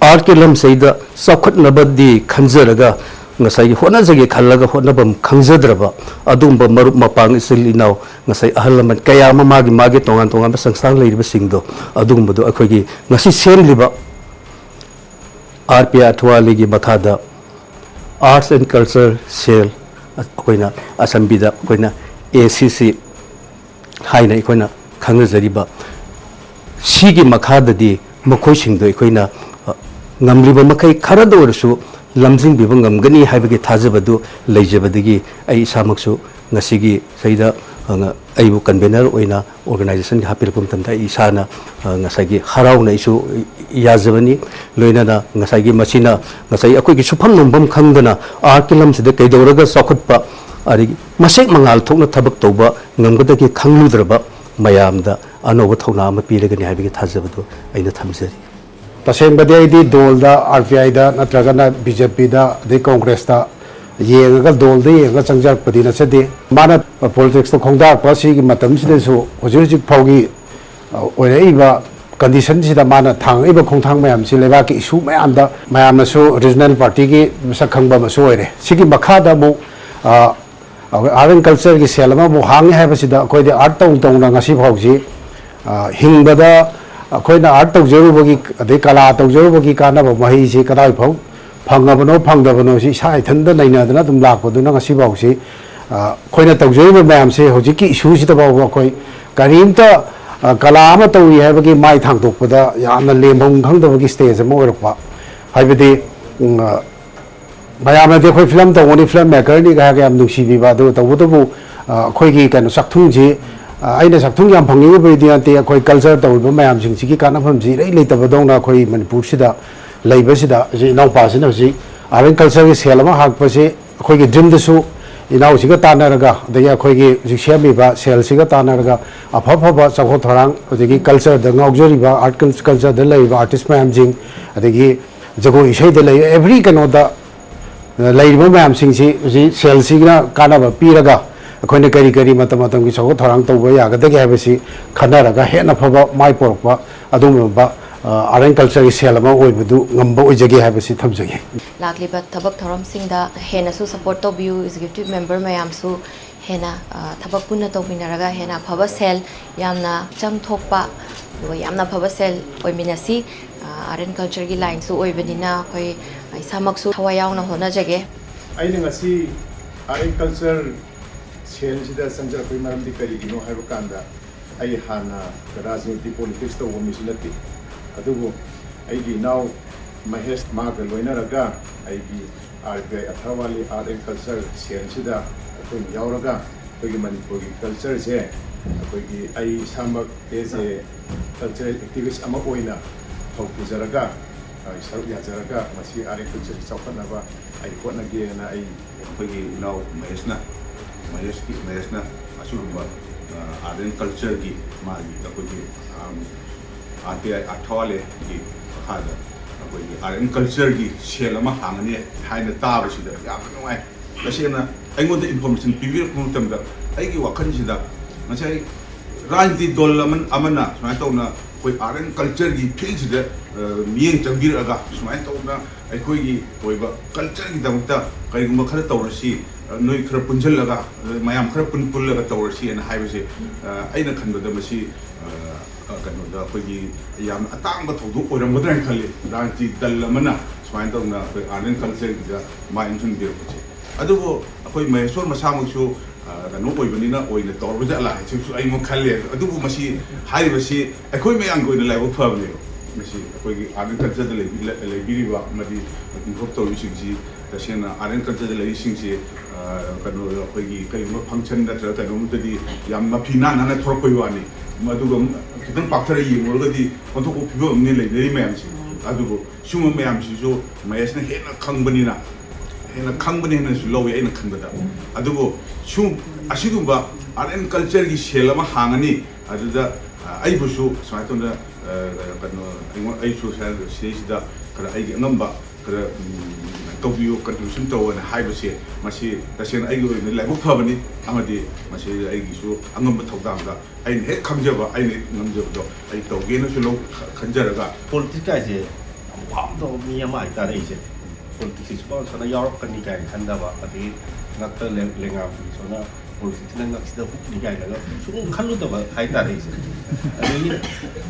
ꯑꯥꯔꯠꯀꯤ ꯂꯝꯁꯤꯗ ꯆꯥꯎꯈꯠꯅꯕꯗꯤ ꯈꯟꯖꯔꯒ, ꯉꯁꯥꯏꯒꯤ ꯍꯣꯠꯅꯖꯒꯦ ꯈꯜꯂꯒ ꯍꯣꯠꯅꯐꯝ ꯈꯪꯖꯗ꯭ꯔꯕ ꯑꯗꯨꯒꯨꯝꯕ ꯃꯔꯨꯞ ꯃꯄꯥꯡ, ꯏꯆꯤꯜ ꯏꯅꯥꯎ, ꯉꯁꯥꯏ ꯑꯍꯜ ꯂꯃꯟ ꯀꯌꯥ ꯑꯃ, ꯃꯥꯒꯤ ꯃꯥꯒꯤ ꯇꯣꯉꯥꯟ ꯇꯣꯉꯥꯟꯕ ꯁꯪꯁꯊꯥꯟ ꯂꯩꯔꯤꯕꯁꯤꯡꯗꯣ, ꯑꯗꯨꯒꯨꯝꯕꯗꯣ ꯑꯩꯈꯣꯏꯒꯤ ꯉꯁꯤ ꯁꯦꯝꯂꯤꯕ ꯑꯥꯔ ꯄꯤ ꯑꯥꯏ ꯑꯊꯋꯥꯂꯤꯒꯤ ꯃꯈꯥꯗ Arts and Culture Cell, ꯑꯩꯈꯣꯏꯅ ꯑꯁꯝꯕꯤꯗ ꯑꯩꯈꯣꯏꯅ ꯑꯦ ꯁꯤ ꯁꯤ ꯍꯥꯏꯅ ꯑꯩꯈꯣꯏꯅ ꯈꯪꯅꯖꯔꯤꯕ, ꯁꯤꯒꯤ ꯃꯈꯥꯗꯗꯤ ꯃꯈꯣꯏꯁꯤꯡꯗꯣ ꯑꯩꯈꯣꯏꯅ, ꯑ, ꯉꯝꯂꯤꯕ ꯃꯈꯩ ꯈꯔꯗ ꯑꯣꯏꯔꯁꯨ ꯂꯝꯖꯤꯡꯕꯤꯕ ꯉꯝꯒꯅꯤ ꯍꯥꯏꯕꯒꯤ ꯊꯥꯖꯕꯗꯨ ꯂꯩꯖꯕꯗꯒꯤ ꯑꯩ ꯏꯁꯥꯃꯛꯁꯨ ꯉꯁꯤꯒꯤ ꯁꯤꯗ, ꯑ, ꯑꯩꯕꯨ convener ꯑꯣꯏꯅ organizationꯒꯤ ꯍꯥꯞꯄꯤꯔꯛꯄ ꯃꯇꯝꯗ ꯑꯩ ꯏꯁꯥꯅ, ꯑ, ꯉꯁꯥꯏꯒꯤ ꯍꯔꯥꯎꯅ ꯑꯩꯁꯨ ꯌꯥꯖꯕꯅꯤ꯫ ꯂꯣꯏꯅꯅ ꯉꯁꯥꯏꯒꯤ ꯃꯁꯤꯅ ꯉꯁꯥꯏ ꯑꯩꯈꯣꯏꯒꯤ ꯁꯨꯐꯝ ꯅꯣꯝꯐꯝ ꯈꯪꯗꯅ artꯀꯤ ꯂꯝꯁꯤꯗ ꯀꯩꯗꯧꯔꯒ ꯆꯥꯎꯈꯠꯄ, ꯑꯗꯒꯤ ꯃꯁꯦꯛ ꯃꯉꯥꯜ ꯊꯣꯛꯅ ꯊꯕꯛ ꯇꯧꯕ ꯉꯝꯒꯗꯒꯦ ꯈꯪꯂꯨꯗ꯭ꯔꯕ ꯃꯌꯥꯝꯗ ꯑꯅꯧꯕ ꯊꯧꯅꯥ ꯑꯃ ꯄꯤꯔꯒꯅꯤ ꯍꯥꯏꯕꯒꯤ ꯊꯥꯖꯕꯗꯨ ꯑꯩꯅ ꯊꯝꯖꯔꯤ꯫ ꯇꯁꯦꯡꯕꯗꯤ ꯑꯩꯗꯤ ꯗꯣꯜꯗ, ꯑꯥꯔ ꯄꯤ ꯑꯥꯏꯗ ꯅꯠꯇ꯭ꯔꯒꯅ ꯕꯤ ꯖꯦ ꯄꯤꯗ, ꯑꯗꯩ ꯀꯣꯡꯒ꯭ꯔꯦꯁꯇ ꯌꯦꯡꯉꯒ, ꯗꯣꯜꯗ ꯌꯦꯡꯉꯒ ꯆꯪꯖꯔꯛꯄꯗꯤ ꯅꯠꯆꯗꯦ꯫ ꯃꯥꯅ ꯄꯣꯂꯤꯇꯤꯛꯁꯇ ꯈꯣꯡꯗꯥꯔꯛꯄ ꯁꯤꯒꯤ ꯃꯇꯝꯁꯤꯗꯁꯨ ꯍꯧꯖꯤꯛ ꯍꯧꯖꯤꯛ ꯐꯥꯎꯒꯤ, ꯑ, ꯑꯣꯏꯔꯛꯏꯕ conditionꯁꯤꯗ ꯃꯥꯅ ꯊꯥꯡꯉꯛꯏꯕ ꯈꯣꯡꯊꯥꯡ ꯃꯌꯥꯝꯁꯤ ꯂꯩꯕꯥꯛꯀꯤ issue ꯃꯌꯥꯝꯗ ꯃꯌꯥꯝꯅꯁꯨ regional partyꯒꯤ ꯃꯁꯛ ꯈꯪꯕ ꯑꯃꯁꯨ ꯑꯣꯏꯔꯦ꯫ ꯁꯤꯒꯤ ꯃꯈꯥꯗ ꯑꯃꯨꯛ, ꯑ, ꯑꯩꯈꯣꯏ Art and Cultureꯒꯤ cell ꯑꯃꯃꯨꯛ ꯍꯥꯡꯉꯦ ꯍꯥꯏꯕꯁꯤꯗ ꯑꯩꯈꯣꯏꯗꯤ art ꯇꯧ ꯇꯧꯅ ꯉꯁꯤ ꯐꯥꯎꯁꯤ, ꯑ, ꯍꯤꯡꯕꯗ ꯑꯩꯈꯣꯏꯅ art ꯇꯧꯖꯔꯨꯕꯒꯤ ꯑꯗꯩ ꯀꯂꯥ ꯇꯧꯖꯔꯨꯕꯒꯤ ꯀꯥꯟꯅꯕ ꯃꯍꯩꯁꯤ ꯀꯗꯥꯏ ꯐꯥꯎ ꯐꯪꯉꯕꯅꯣ ꯐꯪꯗꯕꯅꯣ ꯁꯤ ꯏꯁꯥ ꯏꯊꯟꯇ ꯅꯩꯅꯗꯅ ꯑꯗꯨꯝ ꯂꯥꯛꯄꯗꯨꯅ ꯉꯁꯤ ꯐꯥꯎꯁꯤ, ꯑ, ꯑꯩꯈꯣꯏꯅ ꯇꯧꯖꯔꯤꯕ ꯃꯌꯥꯝꯁꯦ ꯍꯧꯖꯤꯛꯀꯤ issueꯁꯤꯗ ꯐꯥꯎꯕ ꯑꯩꯈꯣꯏ ꯀꯔꯤꯝꯇ, ꯑ, ꯀꯂꯥ ꯑꯃ ꯇꯧꯔꯤ ꯍꯥꯏꯕꯒꯤ ꯃꯥꯏ ꯊꯥꯡꯗꯣꯛꯄꯗ ꯌꯥꯝꯅ ꯂꯦꯝꯐꯝ ꯈꯪꯗꯕꯒꯤ stage ꯑꯃ ꯑꯣꯏꯔꯛꯄ꯫ ꯍꯥꯏꯕꯗꯤ, ꯎꯝ, ꯑ, ꯃꯌꯥꯝꯅꯗꯤ ꯑꯩꯈꯣꯏ film ꯇꯧꯒꯅꯤ, film makerꯅꯤ ꯍꯥꯏꯔꯒ ꯌꯥꯝ ꯅꯨꯡꯁꯤꯕꯤꯕ, ꯑꯗꯨ ꯇꯧꯕꯇꯕꯨ, ꯑ, ꯑꯩꯈꯣꯏꯒꯤ ꯀꯩꯅꯣ ꯆꯥꯛꯊꯨꯡꯁꯤ, ꯑ, ꯑꯩꯅ ꯆꯥꯛꯊꯨꯡ ꯌꯥꯝ ꯐꯪꯅꯤꯡꯉꯤꯕꯩꯗꯤ ꯅꯠꯇꯦ, ꯑꯩꯈꯣꯏ culture ꯇꯧꯔꯤꯕ ꯃꯌꯥꯝꯁꯤꯡꯁꯤꯒꯤ ꯀꯥꯟꯅꯐꯝꯁꯤ ꯏꯔꯩ ꯂꯩꯇꯕꯗꯧꯅ ꯑꯩꯈꯣꯏ ꯃꯅꯤꯄꯨꯔꯁꯤꯗ ꯂꯩꯕꯁꯤꯗ ꯍꯧꯖꯤꯛ ꯏꯅꯥꯎꯄꯥꯁꯤꯅ ꯍꯧꯖꯤꯛ Art and Cultureꯒꯤ cell ꯑꯃ ꯍꯥꯡꯉꯛꯄꯁꯤ ꯑꯩꯈꯣꯏꯒꯤ dreamꯗꯁꯨ, ꯏꯅꯥꯎꯁꯤꯒ ꯇꯥꯟꯅꯔꯒ, ꯑꯗꯒꯤ ꯑꯩꯈꯣꯏꯒꯤ ꯍꯧꯖꯤꯛ ꯁꯦꯝꯃꯤꯕ cellꯁꯤꯒ ꯇꯥꯟꯅꯔꯒ ꯑꯐ ꯑꯐꯕ ꯆꯥꯎꯈꯠ ꯊꯧꯔꯥꯡ, ꯑꯗꯒꯤ cultureꯗ ꯉꯥꯎꯖꯔꯤꯕ, art cul-, cultureꯗ ꯂꯩꯔꯤꯕ artist ꯃꯌꯥꯝꯁꯤꯡ, ꯑꯗꯒꯤ ꯖꯒꯣꯏ ꯏꯁꯩꯗ ꯂꯩ, every ꯀꯩꯅꯣꯗ, ꯑ, ꯂꯩꯔꯤꯕ ꯃꯌꯥꯝꯁꯤꯡꯁꯤ ꯍꯧꯖꯤꯛ cellꯁꯤꯅ ꯀꯥꯟꯅꯕ ꯄꯤꯔꯒ ꯑꯩꯈꯣꯏꯅ ꯀꯔꯤ ꯀꯔꯤ ꯃꯇꯝ ꯃꯇꯝꯒꯤ ꯆꯥꯎꯈꯠ ꯊꯧꯔꯥꯡ ꯇꯧꯕ ꯌꯥꯒꯗꯒꯦ ꯍꯥꯏꯕꯁꯤ ꯈꯟꯅꯔꯒ ꯍꯦꯟꯅ ꯐꯕ ꯃꯥꯏ ꯄꯨꯔꯛꯄ ꯑꯗꯨꯒꯨꯝꯂꯕ, ꯑ, Art and Cultureꯒꯤ cell ꯑꯃ ꯑꯣꯏꯕꯗꯨ ꯉꯝꯕ ꯑꯣꯏꯖꯒꯦ ꯍꯥꯏꯕꯁꯤ ꯊꯝꯖꯒꯦ꯫ ꯂꯥꯛꯂꯤꯕ ꯊꯕꯛ ꯊꯧꯔꯝꯁꯤꯡꯗ ꯍꯦꯟꯅꯁꯨ support ꯇꯧꯕꯤꯌꯨ, executive member ꯃꯌꯥꯝꯁꯨ ꯍꯦꯟꯅ, ꯑ, ꯊꯕꯛ ꯄꯨꯟꯅ ꯇꯧꯃꯤꯟꯅꯔꯒ ꯍꯦꯟꯅ ꯑꯐꯕ cell, ꯌꯥꯝꯅ ꯍꯛꯆꯥꯡ ꯊꯣꯛꯄ, ꯑꯗꯨꯒ ꯌꯥꯝꯅ ꯑꯐꯕ cell ꯑꯣꯏꯃꯤꯟꯅꯁꯤ꯫ ꯑ, Art and Cultureꯒꯤ lineꯁꯨ ꯑꯣꯏꯕꯅꯤꯅ ꯑꯩꯈꯣꯏ ꯏꯁꯥꯃꯛꯁꯨ ꯊꯋꯥꯏ ꯌꯥꯎꯅ ꯍꯣꯠꯅꯖꯒꯦ꯫ ꯑꯩꯅ ꯉꯁꯤ Art and Culture cellꯁꯤꯗ ꯆꯪꯖꯔꯛꯄꯒꯤ ꯃꯔꯝꯗꯤ ꯀꯔꯤꯒꯤꯅꯣ ꯍꯥꯏꯕ ꯀꯥꯟꯗ, ꯑꯩ ꯍꯥꯟꯅ ꯔꯥꯖꯅꯤꯇꯤ, politics ꯇꯧꯕ ꯃꯤꯁꯨ ꯅꯠꯇꯦ꯫ ꯑꯗꯨꯕꯨ ꯑꯩꯒꯤ ꯏꯅꯥꯎ ꯃꯍꯦꯁ, ꯃꯥꯒ ꯂꯣꯏꯅꯔꯒ ꯑꯩꯒꯤ R B I ꯑꯊꯥꯋꯥꯂꯤ Art and Culture cellꯁꯤꯗ ꯑꯩꯈꯣꯏꯅ ꯌꯥꯎꯔꯒ ꯑꯩꯈꯣꯏꯒꯤ ꯃꯅꯤꯄꯨꯔꯒꯤ cultureꯁꯦ ꯑꯩꯈꯣꯏꯒꯤ, ꯑꯩ ꯏꯁꯥꯃꯛ as a cultural activist ꯑꯃ ꯑꯣꯏꯅ ꯊꯧ ꯄꯨꯖꯔꯒ, ꯑ, ꯁꯔꯨꯛ ꯌꯥꯖꯔꯒ ꯃꯁꯤ Art and Cultureꯁꯤ ꯆꯥꯎꯈꯠꯅꯕ ꯑꯩ ꯍꯣꯠꯅꯒꯦꯅ ꯑꯩ ꯑꯩꯈꯣꯏꯒꯤ ꯏꯅꯥꯎ ꯃꯍꯦꯁꯅ, ꯃꯍꯦꯁꯀꯤ, ꯃꯍꯦꯁꯅ ꯑꯁꯤꯒꯨꯝꯕ, ꯑ, Art and Cultureꯒꯤ ꯃꯥꯒꯤ ꯑꯩꯈꯣꯏꯒꯤ, ꯑꯝ, R B I ꯑꯊꯥꯋꯥꯂꯤꯒꯤ ꯃꯈꯥꯗ ꯑꯩꯈꯣꯏꯒꯤ Art and Cultureꯒꯤ cell ꯑꯃ ꯍꯥꯡꯒꯅꯤ ꯍꯥꯏꯅ ꯇꯥꯕꯁꯤꯗ ꯌꯥꯝꯅ ꯅꯨꯡꯉꯥꯏ꯫ ꯇꯁꯦꯡꯅ ꯑꯩꯉꯣꯟꯗ information ꯄꯤꯕꯤꯔꯛꯄ ꯃꯇꯝꯗ ꯑꯩꯒꯤ ꯋꯥꯈꯜꯁꯤꯗ ꯉꯁꯥꯏ ꯔꯥꯖꯅꯤꯇꯤ ꯗꯜ ꯑꯃ, ꯑꯃꯅ ꯁꯨꯃꯥꯏꯅ ꯇꯧꯅ ꯑꯩꯈꯣꯏ Art and Cultureꯒꯤ fieldꯁꯤꯗ, ꯑ, ꯃꯤꯠꯌꯦꯡ ꯆꯪꯕꯤꯔꯛꯑꯒ ꯁꯨꯃꯥꯏꯅ ꯇꯧꯅ ꯑꯩꯈꯣꯏꯒꯤ ꯑꯣꯏꯕ cultureꯒꯤꯗꯃꯛꯇ ꯀꯔꯤꯒꯨꯝꯕ ꯈꯔ ꯇꯧꯔꯁꯤ, ꯑ, ꯅꯣꯏ ꯈꯔ ꯄꯨꯟꯁꯤꯜꯂꯒ, ꯑ, ꯃꯌꯥꯝ ꯈꯔ ꯄꯨꯟ-, ꯄꯨꯜꯂꯒ ꯇꯧꯔꯁꯤꯅ ꯍꯥꯏꯕꯁꯦ, ꯑ, ꯑꯩꯅ ꯈꯟꯕꯗ ꯃꯁꯤ, ꯑ, ꯑ, ꯀꯩꯅꯣꯗ ꯑꯩꯈꯣꯏꯒꯤ ꯌꯥꯝꯅ ꯑꯇꯥꯡꯕ ꯊꯧꯗꯣꯛ ꯑꯣꯏꯔꯝꯒꯗ꯭ꯔꯥ ꯍꯥꯏꯅ ꯈꯜꯂꯤ꯫ ꯔꯥꯖꯅꯤꯇꯤ ꯗꯜ ꯑꯃꯅ ꯁꯨꯃꯥꯏꯅ ꯇꯧꯅ ꯑꯩꯈꯣꯏ Art and Cultureꯒꯤꯗ ꯃꯥꯏ ꯑꯣꯟꯁꯤꯟꯕꯤꯔꯛꯄꯁꯦ꯫ ꯑꯗꯨꯕꯨ ꯑꯩꯈꯣꯏ ꯃꯍꯦꯁꯣꯔ ꯃꯁꯥꯃꯛꯁꯨ, ꯑ, ꯀꯩꯅꯣ ꯑꯣꯏꯕꯅꯤꯅ ꯑꯣꯏꯅ ꯇꯧꯔꯕ ꯖꯥꯠꯂꯥ ꯍꯥꯏꯁꯤꯁꯨ ꯑꯩ ꯑꯃꯨꯛ ꯈꯜꯂꯦ꯫ ꯑꯗꯨꯕꯨ ꯃꯁꯤ, ꯍꯥꯏꯔꯤꯕꯁꯤ ꯑꯩꯈꯣꯏ ꯃꯌꯥꯝꯒꯤ ꯑꯣꯏꯅ ꯂꯥꯏꯕꯛ ꯐꯕꯅꯦꯕ꯫ ꯃꯁꯤ ꯑꯩꯈꯣꯏꯒꯤ Art and Cultureꯗ ꯂꯩꯕꯤ-, ꯂꯩ-, ꯂꯩꯕꯤꯔꯤꯕ ꯑꯃꯗꯤ involve ꯇꯧꯔꯤꯕꯁꯤꯡꯁꯤ ꯇꯁꯦꯡꯅ Art and Cultureꯗ ꯂꯩꯔꯤꯁꯤꯡꯁꯤ, ꯑ, ꯀꯩꯅꯣ, ꯑꯩꯈꯣꯏꯒꯤ ꯀꯩꯒꯨꯝꯕ function ꯅꯠꯇ꯭ꯔꯒ ꯀꯩꯅꯣꯝꯇꯗꯤ ꯌꯥꯝ ꯃꯐꯤ ꯅꯥꯟ ꯅꯥꯟꯅ ꯊꯣꯔꯛꯄꯒꯤ ꯋꯥꯅꯤ꯫ ꯃꯗꯨꯒ ꯈꯤꯇꯪ ꯄꯥꯛꯊꯔ ꯌꯦꯡꯉꯨꯔꯒꯗꯤ ꯑꯣꯟꯊꯣꯛꯄ ꯐꯤꯕꯝ ꯑꯃꯅꯤ ꯂꯩꯅꯔꯤ ꯃꯌꯥꯝꯁꯦ꯫ ꯑꯗꯨꯕꯨ ꯁꯤꯒꯨꯝꯕ ꯃꯌꯥꯝꯁꯤꯁꯨ ꯃꯍꯦꯁꯅ ꯍꯦꯟꯅ ꯈꯪꯕꯅꯤꯅ, ꯍꯦꯟꯅ ꯈꯪꯕꯅꯤ ꯍꯦꯟꯅꯁꯨ ꯂꯧꯋꯤ ꯑꯩꯅ ꯈꯟꯕꯗ꯫ ꯑꯗꯨꯕꯨ ꯁꯨꯝ ꯑꯁꯤꯒꯨꯝꯕ Art and Cultureꯒꯤ cell ꯑꯃ ꯍꯥꯡꯉꯅꯤ, ꯑꯗꯨꯗ, ꯑ, ꯑꯩꯕꯨꯁꯨ ꯁꯨꯃꯥꯏꯅ ꯇꯧꯅ, ꯑ, ꯀꯩꯅꯣ, ꯑꯩꯉꯣꯟ-, ꯑꯩꯁꯨ ꯁꯤꯗꯩꯁꯤꯗ ꯈꯔ ꯑꯩꯒꯤ ꯑꯉꯝꯕ ꯈꯔ, ꯎꯝ, ꯇꯧꯕꯤꯌꯨ, contribution ꯇꯧꯑꯣꯅ ꯍꯥꯏꯕꯁꯦ, ꯃꯁꯤ ꯇꯁꯦꯡꯅ ꯑꯩꯒꯤ ꯑꯣꯏꯅ ꯂꯥꯏꯕꯛ ꯐꯕꯅꯤ, ꯑꯃꯗꯤ ꯃꯁꯤꯗ ꯑꯩꯒꯤꯁꯨ ꯑꯉꯝꯕ ꯊꯧꯗꯥꯡꯗ ꯑꯩꯅ ꯍꯦꯛ ꯈꯪꯖꯕ, ꯑꯩꯅ ꯍꯦꯛ ꯉꯝꯖꯕꯗꯣ ꯑꯩ ꯇꯧꯒꯦꯅꯁꯨ ꯂꯧ-, ꯈꯟꯖꯔꯒ꯫ Politics ꯀꯥꯏꯁꯦ ꯌꯥꯝ ꯄꯥꯝꯗꯕ ꯃꯤ ꯑꯃ ꯍꯥꯏꯇꯥꯔꯦ ꯑꯩꯁꯦ꯫ Politicsꯁꯤꯐꯥꯎ ꯁꯣꯝꯗ ꯌꯥꯎꯔꯛꯀꯅꯤ ꯀꯥꯏꯅ ꯈꯟꯗꯕ, ꯑꯗꯒꯤ ꯉꯛꯇ ꯂꯦꯡ-, ꯂꯦꯡꯒꯥ ꯁꯣꯝꯗ politicsꯅ ꯉꯛꯁꯤꯗ ꯍꯨꯛꯅꯤ ꯀꯥꯏꯅꯒ ꯁꯨꯝ ꯈꯜꯂꯨꯗꯕ ꯍꯥꯏꯇꯥꯔꯦ ꯑꯩꯁꯦ꯫ ꯑꯗꯒꯤ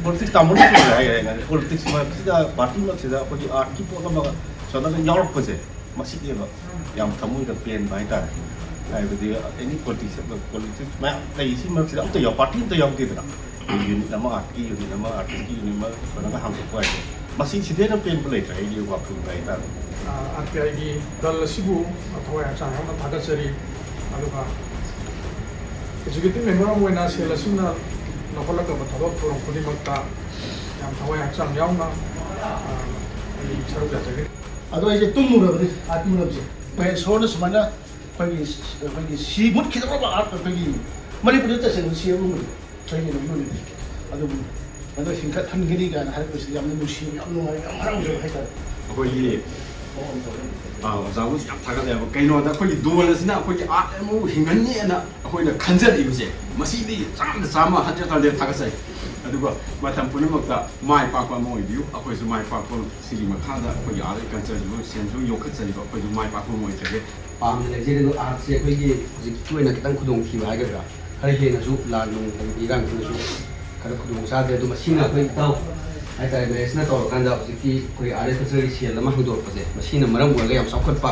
ꯄꯣꯂꯤꯇꯤꯛꯁ ꯇꯥꯃꯣꯅ ꯆꯨꯝꯃꯦ ꯍꯥꯏꯈ꯭ꯔꯦ꯫ ꯉꯁꯥꯏ ꯄꯣꯂꯤꯇꯤꯛꯁ ꯃꯔꯛꯁꯤꯗ, ꯄꯥꯔꯇꯤ ꯃꯔꯛꯁꯤꯗ ꯑꯩꯈꯣꯏꯒꯤ ꯑꯥꯔꯠꯀꯤ ꯄꯣꯠ ꯑꯃ ꯁꯣꯝꯗꯒ ꯌꯥꯎꯔꯛꯄꯁꯦ, ꯃꯁꯤꯅꯦꯕ ꯌꯥꯝ ꯊꯃꯣꯏꯗ ꯄꯦꯟꯕ ꯍꯥꯏꯇꯥꯔꯦ꯫ ꯍꯥꯏꯕꯗꯤ ꯑꯦꯅꯤ ꯄꯣꯂꯤꯇꯤꯛꯁ, ꯄꯣꯂꯤꯇꯤꯛꯁ ꯃꯌꯥꯝ ꯂꯩ, ꯁꯤ ꯃꯔꯛꯁꯤꯗ ꯑꯝꯇ ꯌꯥꯎ-, ꯄꯥꯔꯇꯤ ꯑꯝꯇ ꯌꯥꯎꯗꯦꯗꯅ꯫ ꯌꯨꯅꯤꯠ ꯑꯃ ꯑꯥꯔꯠꯀꯤ ꯌꯨꯅꯤꯠ ꯑꯃ, ꯑꯥꯔꯇꯤꯁꯀꯤ ꯌꯨꯅꯤꯠ ꯑꯃ ꯁꯨꯃꯥꯏꯅꯒ ꯍꯥꯡꯗꯣꯛꯄ ꯍꯥꯏꯁꯦ, ꯃꯁꯤ ꯁꯤꯗꯩ ꯍꯦꯟꯅ ꯄꯦꯟꯕ ꯂꯩꯇ꯭ꯔꯦ ꯑꯩꯒꯤ ꯋꯥꯈꯜꯗ ꯍꯥꯏꯇꯥꯔꯦ꯫ ꯑꯥꯔ ꯄꯤ ꯑꯥꯏꯒꯤ ꯗꯜ ꯑꯁꯤꯕꯨ ꯊꯋꯥꯏ ꯍꯛꯆꯥꯡ ꯌꯥꯎꯅ ꯊꯥꯒꯠꯆꯔꯤ꯫ ꯑꯗꯨꯒ ꯑꯦꯛꯖꯤꯀ꯭ꯌꯨꯇꯤꯚ ꯃꯦꯝꯕꯔ ꯑꯃ ꯑꯣꯏꯅ ꯁꯦꯜ ꯑꯁꯤꯅ ꯂꯧꯈꯠꯂꯛꯂꯕ ꯊꯕꯛ ꯊꯧꯔꯝ ꯈꯨꯗꯤꯡꯃꯛꯇ ꯌꯥꯝ ꯊꯋꯥꯏ ꯍꯛꯆꯥꯡ ꯌꯥꯎꯅ, ꯑ, ꯑꯩ ꯁꯔꯨꯛ ꯌꯥꯖꯒꯅꯤ꯫ ꯑꯗꯣ ꯑꯩꯁꯦ ꯇꯨꯝꯃꯨꯔꯕꯅꯤ, ꯑꯥꯔꯠꯀꯤ ꯃꯔꯝꯁꯦ꯫ ꯑꯩꯈꯣꯏ ꯏꯁꯣꯔꯅ ꯁꯨꯃꯥꯏꯅ ꯑꯩꯈꯣꯏꯒꯤ, ꯑꯩꯈꯣꯏꯒꯤ ꯁꯤ ꯃꯨꯠꯈꯤꯗꯧꯔꯕ ꯑꯥꯔꯠ ꯑꯩꯈꯣꯏꯒꯤ ꯃꯅꯤꯄꯨꯔꯗ ꯇꯁꯦꯡꯅ ꯁꯤ ꯑꯃ ꯎꯔꯦ꯫ ꯆꯍꯤ ꯑꯃꯒꯤ ꯃꯅꯨꯡꯗ ꯑꯗꯨꯕꯨ ꯑꯗꯣ ꯍꯤꯡꯒꯠꯍꯟꯒꯅꯤ ꯀꯥꯏꯅ ꯍꯥꯏꯔꯛꯄꯁꯤ ꯌꯥꯝꯅ ꯅꯨꯡꯁꯤꯕ, ꯌꯥꯝ ꯅꯨꯡꯉꯥꯏꯕ, ꯌꯥꯝ ꯍꯔꯥꯎꯖꯕ ꯍꯥꯏꯇꯥꯔꯦ꯫ ꯑꯩꯈꯣꯏꯒꯤ, ꯑꯥ, ꯑꯣꯖꯥꯕꯨꯁꯨ ꯌꯥꯝ ꯊꯥꯒꯠꯂꯦꯕ꯫ ꯀꯩꯅꯣꯗ ꯑꯩꯈꯣꯏꯒꯤ ꯗꯣꯜ ꯑꯁꯤꯅ ꯑꯩꯈꯣꯏꯒꯤ ꯑꯥꯔꯠ ꯑꯃꯕꯨ ꯍꯤꯡꯍꯟꯅꯤ ꯍꯥꯏꯅ ꯑꯩꯈꯣꯏꯅ ꯈꯟꯖꯔꯛꯏꯕꯁꯦ, ꯃꯁꯤꯗꯤ ꯆꯥꯝꯗ ꯆꯥꯝꯃ, ꯍꯟꯗ꯭ꯔꯦꯠ ꯍꯟꯗ꯭ꯔꯦꯠ ꯊꯥꯒꯠꯆꯔꯤ꯫ ꯑꯗꯨꯒ ꯃꯇꯝ ꯄꯨꯝꯅꯃꯛꯇ ꯃꯥꯏ ꯄꯥꯛꯄ ꯑꯃ ꯑꯣꯏꯕꯤꯌꯨ꯫ ꯑꯩꯈꯣꯏꯁꯨ ꯃꯥꯏ ꯄꯥꯛꯄ, ꯁꯤꯒꯤ ꯃꯈꯥꯗ ꯑꯩꯈꯣꯏꯒꯤ ꯑꯥꯔꯠ ꯀꯜꯆꯔꯁꯤꯕꯨ ꯁꯦꯟ ꯁꯨꯝ ꯌꯣꯛꯈꯠꯆꯔꯤꯕ ꯑꯩꯈꯣꯏꯁꯨ ꯃꯥꯏ ꯄꯥꯛꯄ ꯑꯃ ꯑꯣꯏꯖꯒꯦ꯫ ꯄꯥꯝꯅ ꯂꯩꯖꯔꯤꯕ ꯑꯥꯔꯠꯁꯦ ꯑꯩꯈꯣꯏꯒꯤ ꯍꯧꯖꯤꯛꯀꯤ ꯑꯣꯏꯅ ꯈꯤꯇꯪ ꯈꯨꯗꯣꯡꯊꯤꯕ ꯍꯥꯏꯒꯗ꯭ꯔꯥ, ꯈꯔ ꯍꯦꯟꯅꯁꯨ ꯂꯥꯟ ꯅꯨꯡ ꯂꯩꯕ ꯏꯔꯥꯡꯁꯤꯅꯁꯨ ꯈꯔ ꯈꯨꯗꯣꯡ ꯆꯥꯗ꯭ꯔꯦ꯫ ꯑꯗꯣ ꯃꯁꯤꯅ ꯑꯩꯈꯣꯏ ꯏꯇꯥꯎ ꯍꯥꯏꯇꯥꯔꯦ, ꯃꯦꯅꯦꯖꯅ ꯇꯧꯔꯀꯥꯟꯗ ꯍꯧꯖꯤꯛꯀꯤ ꯑꯩꯈꯣꯏ ꯑꯥꯔ ꯑꯦꯁ ꯀꯜꯆꯔꯒꯤ ꯁꯦꯜ ꯑꯃ ꯍꯥꯡꯗꯣꯔꯛꯄꯁꯦ, ꯃꯁꯤꯅ ꯃꯔꯝ ꯑꯣꯏꯔꯒ ꯌꯥꯝ ꯆꯥꯎꯈꯠꯄ,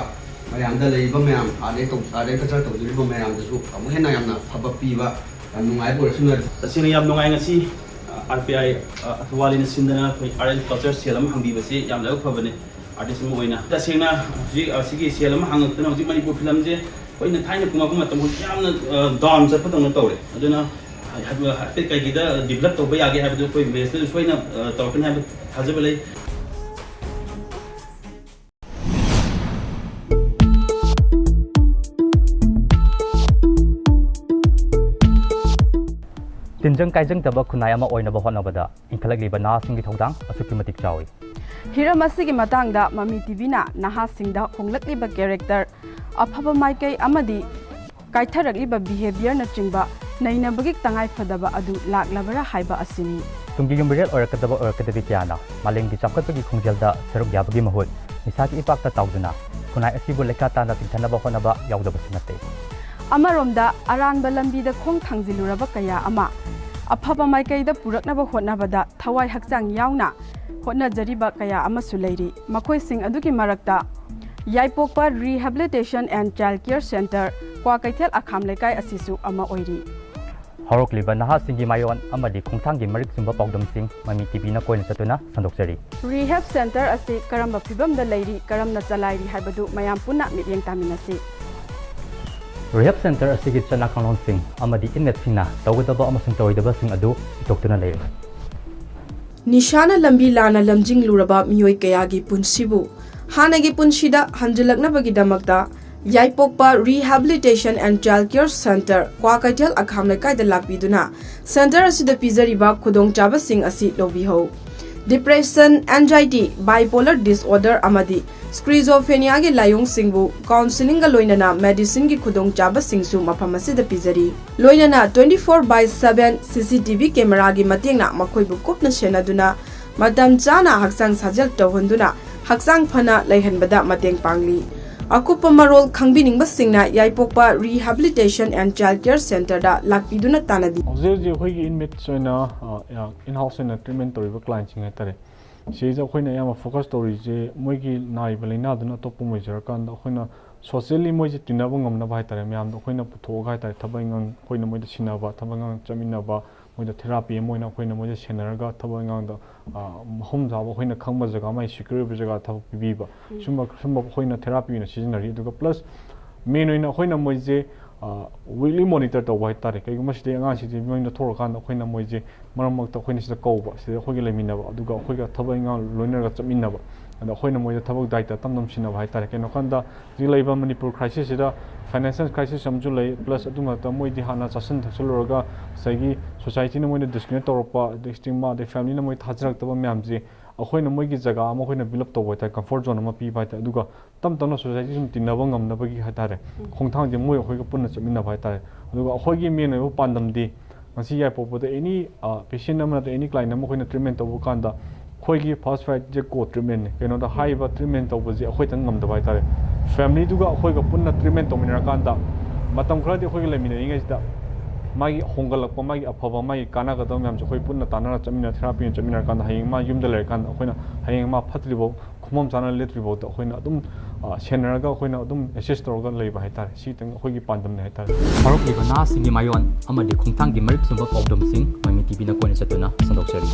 ꯃꯌꯥꯝꯗ ꯂꯩꯔꯤꯕ ꯃꯌꯥꯝ ꯑꯥꯔꯠ ꯑꯦꯟ ꯇꯧ-, ꯑꯥꯔꯠ ꯑꯦꯟ ꯀꯜꯆꯔ ꯇꯧꯖꯔꯤꯕ ꯃꯌꯥꯝꯗꯁꯨ ꯑꯃꯨꯛ ꯍꯦꯟꯅ ꯌꯥꯝꯅ ꯐꯕ ꯄꯤꯕ, ꯌꯥꯝ ꯅꯨꯡꯉꯥꯏꯕ ꯑꯣꯏꯔꯁꯅꯨ꯫ ꯇꯁꯦꯡꯅ ꯌꯥꯝ ꯅꯨꯡꯉꯥꯏ ꯉꯁꯤ, ꯑꯥꯔ ꯄꯤ ꯑꯥꯏ, ꯑ, ꯊꯧꯕꯥꯜ ꯂꯤꯅ ꯁꯤꯟꯗꯅ ꯑꯩꯈꯣꯏ ꯑꯥꯔꯠ ꯑꯦꯟ ꯀꯜꯆꯔ ꯁꯦꯜ ꯑꯃ ꯍꯥꯡꯕꯤꯕꯁꯤ ꯌꯥꯝ ꯂꯥꯏꯕꯛ ꯐꯕꯅꯤ꯫ ꯑꯥꯔꯇꯤꯁ ꯑꯃ ꯑꯣꯏꯅ ꯇꯁꯦꯡꯅ ꯍꯧꯖꯤꯛ ꯑꯁꯤꯒꯤ ꯁꯦꯜ ꯑꯃ ꯍꯥꯡꯉꯛꯇꯅ ꯍꯧꯖꯤꯛ ꯃꯅꯤꯄꯨꯔ ꯐꯤꯂꯝꯁꯦ ꯑꯩꯈꯣꯏꯅ ꯊꯥꯏꯅ ꯀꯨꯝꯃꯛꯄ ꯃꯇꯝ ꯍꯧꯖꯤꯛ ꯌꯥꯝꯅ, ꯑ, ꯗꯥꯎꯟ ꯆꯠꯄꯗꯧꯅ ꯇꯧꯔꯦ꯫ ꯑꯗꯨꯅ ꯍꯥꯏꯐꯦꯠ ꯀꯩꯒꯤꯗ ꯗꯤꯕꯂꯞ ꯇꯧꯕ ꯌꯥꯒꯦ ꯍꯥꯏꯕꯗꯨ ꯑꯩꯈꯣꯏ ꯃꯦꯅꯦꯖꯅꯁꯨ ꯁꯣꯏꯅ, ꯑ, ꯇꯧꯔꯛꯀꯅꯤ ꯍꯥꯏꯕ ꯊꯥꯖꯕ ꯂꯩ꯫ ꯇꯤꯟꯖꯪ ꯀꯥꯏꯖꯪꯗꯕ ꯈꯨꯟꯅꯥꯏ ꯑꯃ ꯑꯣꯏꯅꯕ ꯍꯣꯠꯅꯕꯗ ꯏꯟꯈꯠꯂꯛꯂꯤꯕ ꯅꯍꯥꯁꯤꯡꯒꯤ ꯊꯧꯗꯥꯡ ꯑꯁꯨꯛꯀꯤ ꯃꯇꯤꯛ ꯆꯥꯎꯏ꯫ ꯍꯤꯔꯝ ꯑꯁꯤꯒꯤ ꯃꯇꯥꯡꯗ ꯃꯃꯤ ꯇꯤꯚꯤꯅ ꯅꯍꯥꯁꯤꯡꯗ ꯍꯣꯡꯂꯛꯂꯤꯕ ꯀꯦꯔꯦꯛꯇꯔ ꯑꯐꯕ ꯃꯥꯏꯀꯩ ꯑꯃꯗꯤ ꯀꯥꯏꯊꯔꯛꯂꯤꯕ ꯕꯤꯍꯦꯕꯤꯌꯔꯅꯆꯤꯡꯕ ꯅꯩꯅꯕꯒꯤ ꯇꯉꯥꯏꯐꯗꯕ ꯑꯗꯨ ꯂꯥꯛꯂꯕꯔꯥ ꯍꯥꯏꯕ ꯑꯁꯤꯅꯤ꯫ ꯇꯨꯡꯒꯤ ꯌꯨꯝꯕꯤꯔꯦꯜ ꯑꯣꯏꯔꯛꯀꯗꯕ ꯑꯣꯏꯔꯛꯀꯗꯕꯤ ꯀꯌꯥꯅ ꯃꯥꯂꯦꯝꯒꯤ ꯆꯥꯎꯈꯠꯄꯒꯤ ꯈꯣꯡꯖꯦꯜꯗ ꯁꯔꯨꯛ ꯌꯥꯕꯒꯤ ꯃꯍꯨꯠ ꯅꯤꯁꯥꯒꯤ ꯏꯄꯥꯛꯇ ꯇꯥꯎꯗꯨꯅ ꯈꯨꯟꯅꯥꯏ ꯑꯁꯤꯕꯨ ꯂꯩꯈꯥ ꯇꯥꯅ ꯆꯤꯡꯊꯅꯕ ꯍꯣꯠꯅꯕ ꯌꯥꯎꯗꯕꯁꯨ ꯅꯠꯇꯦ꯫ ꯑꯃꯔꯣꯝꯗ ꯑꯔꯥꯟꯕ ꯂꯝꯕꯤꯗ ꯈꯣꯡ ꯊꯥꯡꯖꯤꯜꯂꯨꯔꯕ ꯀꯌꯥ ꯑꯃ ꯑꯐꯕ ꯃꯥꯏꯀꯩꯗ ꯄꯨꯔꯛꯅꯕ ꯍꯣꯠꯅꯕꯗ ꯊꯋꯥꯏ ꯍꯛꯆꯥꯡ ꯌꯥꯎꯅ ꯍꯣꯠꯅꯖꯔꯤꯕ ꯀꯌꯥ ꯑꯃꯁꯨ ꯂꯩꯔꯤ꯫ ꯃꯈꯣꯏꯁꯤꯡ ꯑꯗꯨꯒꯤ ꯃꯔꯛꯇ ꯌꯥꯏꯄꯣꯛꯄ Rehabilitation and Child Care Centre, Kwakeithel ꯑꯈꯥꯝ ꯂꯩꯀꯥꯏ ꯑꯁꯤꯁꯨ ꯑꯃ ꯑꯣꯏꯔꯤ꯫ ꯍꯧꯔꯛꯂꯤꯕ ꯅꯍꯥꯁꯤꯡꯒꯤ ꯃꯥꯏꯑꯣꯟ ꯑꯃꯗꯤ ꯈꯣꯡꯊꯥꯡꯒꯤ ꯃꯔꯤꯛ ꯆꯨꯝꯕ ꯄꯥꯎꯗꯝꯁꯤꯡ ꯃꯃꯤ ꯇꯤꯚꯤꯅ ꯀꯣꯏꯅ ꯆꯠꯇꯨꯅ ꯁꯟꯗꯣꯛꯆꯔꯤ꯫ Rehab Centre ꯑꯁꯤ ꯀꯔꯝꯕ ꯐꯤꯕꯝꯗ ꯂꯩꯔꯤ, ꯀꯔꯝꯅ ꯆꯂꯥꯏꯔꯤ ꯍꯥꯏꯕꯗꯨ ꯃꯌꯥꯝ ꯄꯨꯟꯅ ꯃꯤꯠꯌꯦꯡ ꯇꯥꯃꯤꯟꯅꯁꯤ꯫ Rehab Centre ꯑꯁꯤꯒꯤ ꯆꯠꯅ ꯀꯥꯡꯂꯣꯟꯁꯤꯡ ꯑꯃꯗꯤ inmateꯁꯤꯡꯅ ꯇꯧꯒꯗꯕ ꯑꯃꯁꯨꯡ ꯇꯧꯔꯣꯏꯗꯕꯁꯤꯡ ꯑꯗꯨ ꯏꯊꯣꯛꯇꯨꯅ ꯂꯩꯔꯦ꯫ ꯅꯤꯁꯥꯅ ꯂꯝꯕꯤ ꯂꯥꯟꯅ ꯂꯝꯖꯤꯡꯂꯨꯔꯕ ꯃꯤꯑꯣꯏ ꯀꯌꯥꯒꯤ ꯄꯨꯟꯁꯤꯕꯨ ꯍꯥꯟꯅꯒꯤ ꯄꯨꯟꯁꯤꯗ ꯍꯟꯖꯤꯜꯂꯛꯅꯕꯒꯤꯗꯃꯛꯇ ꯌꯥꯏꯄꯣꯛꯄ Rehabilitation and Child Care Centre, Kwakeithel ꯑꯈꯥꯝ ꯂꯩꯀꯥꯏꯗ ꯂꯥꯛꯄꯤꯗꯨꯅ centre ꯑꯁꯤꯗ ꯄꯤꯖꯔꯤꯕ ꯈꯨꯗꯣꯡꯆꯥꯕꯁꯤꯡ ꯑꯁꯤ ꯂꯧꯕꯤꯍꯧ꯫ Depression, anxiety, bipolar disorder ꯑꯃꯗꯤ schizophreniaꯒꯤ ꯂꯥꯏꯑꯣꯡꯁꯤꯡꯕꯨ counsellingꯒ ꯂꯣꯏꯅꯅ medicineꯒꯤ ꯈꯨꯗꯣꯡꯆꯥꯕꯁꯤꯡꯁꯨ ꯃꯐꯝ ꯑꯁꯤꯗ ꯄꯤꯖꯔꯤ꯫ ꯂꯣꯏꯅꯅ twenty four by seven CCTV cameraꯒꯤ ꯃꯇꯦꯡꯅ ꯃꯈꯣꯏꯕꯨ ꯀꯨꯞꯅ ꯁꯦꯟꯅꯗꯨꯅ ꯃꯇꯝ ꯆꯥꯅ ꯍꯛꯆꯥꯡ ꯁꯥꯖꯦꯜ ꯇꯧꯍꯟꯗꯨꯅ ꯍꯛꯆꯥꯡ ꯐꯅ ꯂꯩꯍꯟꯕꯗ ꯃꯇꯦꯡ ꯄꯥꯡꯂꯤ꯫ ꯑꯀꯨꯞꯄ ꯃꯔꯣꯜ ꯈꯪꯕꯤꯅꯤꯡꯕꯁꯤꯡꯅ ꯌꯥꯏꯄꯣꯛꯄ Rehabilitation and Child Care Centreꯗ ꯂꯥꯛꯄꯤꯗꯨꯅ ꯇꯥꯟꯅꯕꯤ꯫ ꯍꯧꯖꯤꯛ ꯍꯧꯖꯤꯛ ꯑꯩꯈꯣꯏꯒꯤ inmates ꯑꯣꯏꯅ, ꯑ, ꯑ, in-house ꯑꯣꯏꯅ treatment ꯇꯧꯔꯤꯕ clientꯁꯤꯡ ꯍꯥꯏꯇꯥꯔꯦ, ꯁꯤꯁꯦ ꯑꯩꯈꯣꯏꯅ ꯑꯌꯥꯝꯕ focus ꯇꯧꯔꯤꯁꯦ ꯃꯣꯏꯒꯤ ꯅꯥꯔꯤꯕ ꯂꯥꯏꯅꯥꯗꯨꯅ ꯑꯇꯣꯞꯄ ꯑꯃ ꯑꯣꯏꯖꯔꯀꯥꯟꯗ ꯑꯩꯈꯣꯏꯅ socially ꯃꯣꯏꯁꯦ ꯇꯤꯟꯅꯕ ꯉꯝꯅꯕ ꯍꯥꯏꯇꯥꯔꯦ, ꯃꯌꯥꯝꯗ ꯑꯩꯈꯣꯏꯅ ꯄꯨꯊꯣꯛꯑꯒ ꯍꯥꯏꯇꯥꯔꯦ, ꯊꯕꯛ ꯏꯪꯈꯥꯡ ꯑꯩꯈꯣꯏꯅ ꯃꯣꯏꯗ ꯁꯤꯟꯅꯕ, ꯊꯕꯛ ꯏꯪꯈꯥꯡ ꯆꯠꯃꯤꯟꯅꯕ, ꯃꯣꯏꯗ therapy ꯑꯃ ꯑꯣꯏꯅ ꯑꯩꯈꯣꯏꯅ ꯃꯣꯏꯗ ꯁꯦꯟꯅꯔꯒ ꯊꯕꯛ ꯏꯪꯈꯥꯡꯗ, ꯑ, ꯃꯐꯝ ꯆꯥꯕ ꯑꯩꯈꯣꯏꯅ ꯈꯪꯕ ꯖꯒꯥ ꯑꯃ, secure ꯑꯣꯏꯕ ꯖꯒꯥ ꯊꯕꯛ ꯄꯤꯕꯤꯕ, ꯎꯝ꯫ ꯁꯨꯝꯕ, ꯁꯨꯝꯕ ꯑꯩꯈꯣꯏꯅ therapy ꯑꯣꯏꯅ ꯁꯤꯖꯤꯟꯅꯔꯤ꯫ ꯑꯗꯨꯒ plus main ꯑꯣꯏꯅ ꯑꯩꯈꯣꯏꯅ ꯃꯣꯏꯁꯦ, ꯑ, weekly monitor ꯇꯧꯕ ꯍꯥꯏꯇꯥꯔꯦ꯫ ꯀꯩꯒꯨꯝꯕ ꯁꯤꯗꯩ ꯑꯉꯥꯡꯁꯤꯗꯤ ꯃꯌꯨꯝꯗ ꯊꯣꯛꯂꯀꯥꯟꯗ ꯑꯩꯈꯣꯏꯅ ꯃꯣꯏꯁꯦ ꯃꯔꯛ ꯃꯔꯛꯇ ꯑꯩꯈꯣꯏꯅ ꯁꯤꯗ ꯀꯧꯕ, ꯁꯤꯗ ꯑꯩꯈꯣꯏꯒ ꯂꯩꯃꯤꯟꯅꯕ, ꯑꯗꯨꯒ ꯑꯩꯈꯣꯏꯒ ꯊꯕꯛ ꯏꯪꯈꯥꯡ ꯂꯣꯏꯅꯔꯒ ꯆꯠꯃꯤꯟꯅꯕ, ꯑꯗ ꯑꯩꯈꯣꯏꯅ ꯃꯣꯏꯗ ꯊꯕꯛ ꯗꯥꯏꯇ ꯇꯝ ꯇꯝ ꯁꯤꯟꯅꯕ ꯍꯥꯏꯇꯥꯔꯦ꯫ ꯀꯩꯅꯣ ꯀꯥꯟꯗ ꯍꯧꯖꯤꯛ ꯂꯩꯔꯤꯕ ꯃꯅꯤꯄꯨꯔ crisis ꯁꯤꯗ financial crisis ꯑꯃꯁꯨ ꯂꯩ, plus ꯑꯗꯨ ꯃꯊꯛꯇ ꯃꯣꯏꯗꯤ ꯍꯥꯟꯅ ꯆꯥꯁꯤꯟ ꯊꯛꯆꯜꯂꯨꯔꯒ ꯉꯁꯥꯏꯒꯤ societyꯅ ꯃꯣꯏꯗ discriminate ꯇꯧꯔꯛꯄ, ꯑꯗꯩ stigma, ꯑꯗꯩ familyꯅ ꯃꯣꯏ ꯊꯥꯖꯔꯛꯇꯕ ꯃꯌꯥꯝꯁꯦ ꯑꯩꯈꯣꯏꯅ ꯃꯣꯏꯒꯤ ꯖꯒꯥ ꯑꯃ ꯑꯩꯈꯣꯏꯅ build up ꯇꯧꯕ ꯍꯥꯏꯇꯥꯔꯦ, comfort zone ꯑꯃ ꯄꯤꯕ ꯍꯥꯏꯇꯥꯔꯦ꯫ ꯑꯗꯨꯒ ꯇꯞ ꯇꯞꯅ society ꯁꯨꯝ ꯇꯤꯟꯅꯕ ꯉꯝꯅꯕꯒꯤ ꯍꯥꯏꯇꯥꯔꯦ, ꯎꯝ꯫ ꯈꯣꯡꯊꯥꯡꯁꯦ ꯃꯣꯏ ꯑꯩꯈꯣꯏꯒ ꯄꯨꯟꯅ ꯆꯠꯃꯤꯟꯅꯕ ꯍꯥꯏꯇꯥꯔꯦ꯫ ꯑꯗꯨꯒ ꯑꯩꯈꯣꯏꯒꯤ main ꯑꯣꯏꯕ ꯄꯥꯟꯗꯝꯗꯤ ꯉꯁꯤ ꯌꯥꯏꯄꯣꯛꯄꯗ any, ꯑ, patient ꯑꯃ ꯅꯠꯇ꯭ꯔꯒ any client ꯑꯃ ꯑꯩꯈꯣꯏꯅ treatment ꯇꯧꯕ ꯀꯥꯟꯗ ꯑꯩꯈꯣꯏꯒꯤ first priority ꯁꯦ core treatmentꯅꯤ꯫ ꯀꯩꯅꯣꯗ ꯍꯥꯏꯔꯤꯕ treatment ꯇꯧꯕꯁꯦ ꯑꯩꯈꯣꯏꯇꯪ ꯉꯝꯗꯕ ꯍꯥꯏꯇꯥꯔꯦ꯫ Familyꯗꯨꯒ ꯑꯩꯈꯣꯏꯒ ꯄꯨꯟꯅ treatment ꯇꯧꯃꯤꯟꯅꯔꯀꯥꯟꯗ ꯃꯇꯝ ꯈꯔꯗꯤ ꯑꯩꯈꯣꯏꯒ ꯂꯩꯃꯤꯟꯅꯔꯤꯉꯩꯁꯤꯗ ꯃꯥꯒꯤ ꯍꯣꯡꯒꯠꯂꯛꯄ, ꯃꯥꯒꯤ ꯑꯐꯕ, ꯃꯥꯒꯤ ꯀꯥꯟꯅꯒꯗꯕ ꯃꯌꯥꯝꯁꯦ ꯑꯩꯈꯣꯏ ꯄꯨꯟꯅ ꯇꯥꯟꯅꯔ ꯆꯠꯃꯤꯟꯅ, ꯊꯦꯔꯥꯄꯤ ꯑꯣꯏꯅ ꯆꯠꯃꯤꯟꯅꯔꯀꯥꯟꯗ, ꯍꯌꯦꯡ ꯃꯥ ꯌꯨꯝꯗ ꯂꯩꯔꯀꯥꯟꯗ ꯑꯩꯈꯣꯏꯅ, ꯍꯌꯦꯡ ꯃꯥ ꯐꯠꯇ꯭ꯔꯤꯐꯥꯎ, ꯈꯨꯃꯝ ꯆꯥꯅ ꯂꯦꯞꯇ꯭ꯔꯤꯐꯥꯎꯗ ꯑꯩꯈꯣꯏꯅ ꯑꯗꯨꯝ, ꯑ, ꯁꯦꯟꯅꯔꯒ, ꯑꯩꯈꯣꯏꯅ ꯑꯗꯨꯝ ꯑꯦꯁꯤꯁ ꯇꯧꯔꯒ ꯂꯩꯕ ꯍꯥꯏꯇꯥꯔꯦ꯫ ꯁꯤꯇꯪ ꯑꯩꯈꯣꯏꯒꯤ ꯄꯥꯟꯗꯝꯅꯤ ꯍꯥꯏꯇꯥꯔꯦ꯫ ꯍꯧꯔꯛꯂꯤꯕ ꯅꯍꯥꯁꯤꯡꯒꯤ ꯃꯥꯏꯑꯣꯟ ꯑꯃꯗꯤ ꯈꯣꯡꯊꯥꯡꯒꯤ ꯃꯔꯤꯛ ꯆꯨꯝꯕ ꯄꯥꯎꯗꯝꯁꯤꯡ ꯃꯃꯤ ꯇꯤꯚꯤꯅ ꯀꯣꯟꯅ ꯆꯠꯇꯨꯅ ꯁꯟꯗꯣꯛꯆꯔꯤ꯫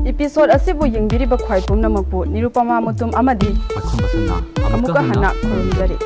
Episode ꯑꯁꯤꯕꯨ ꯌꯦꯡꯕꯤꯔꯤꯕ ꯈ꯭ꯋꯥꯏ ꯄꯨꯝꯅꯃꯛꯄꯨ ꯅꯤꯔꯨꯄꯃꯥ ꯃꯨꯇꯨꯝ ꯑꯃꯗꯤ ꯑꯈꯨꯝꯕ ꯁꯟꯅ ꯑꯃꯨꯛꯀ ꯍꯟꯅ ꯈꯨꯔꯨꯝꯖꯔꯤ꯫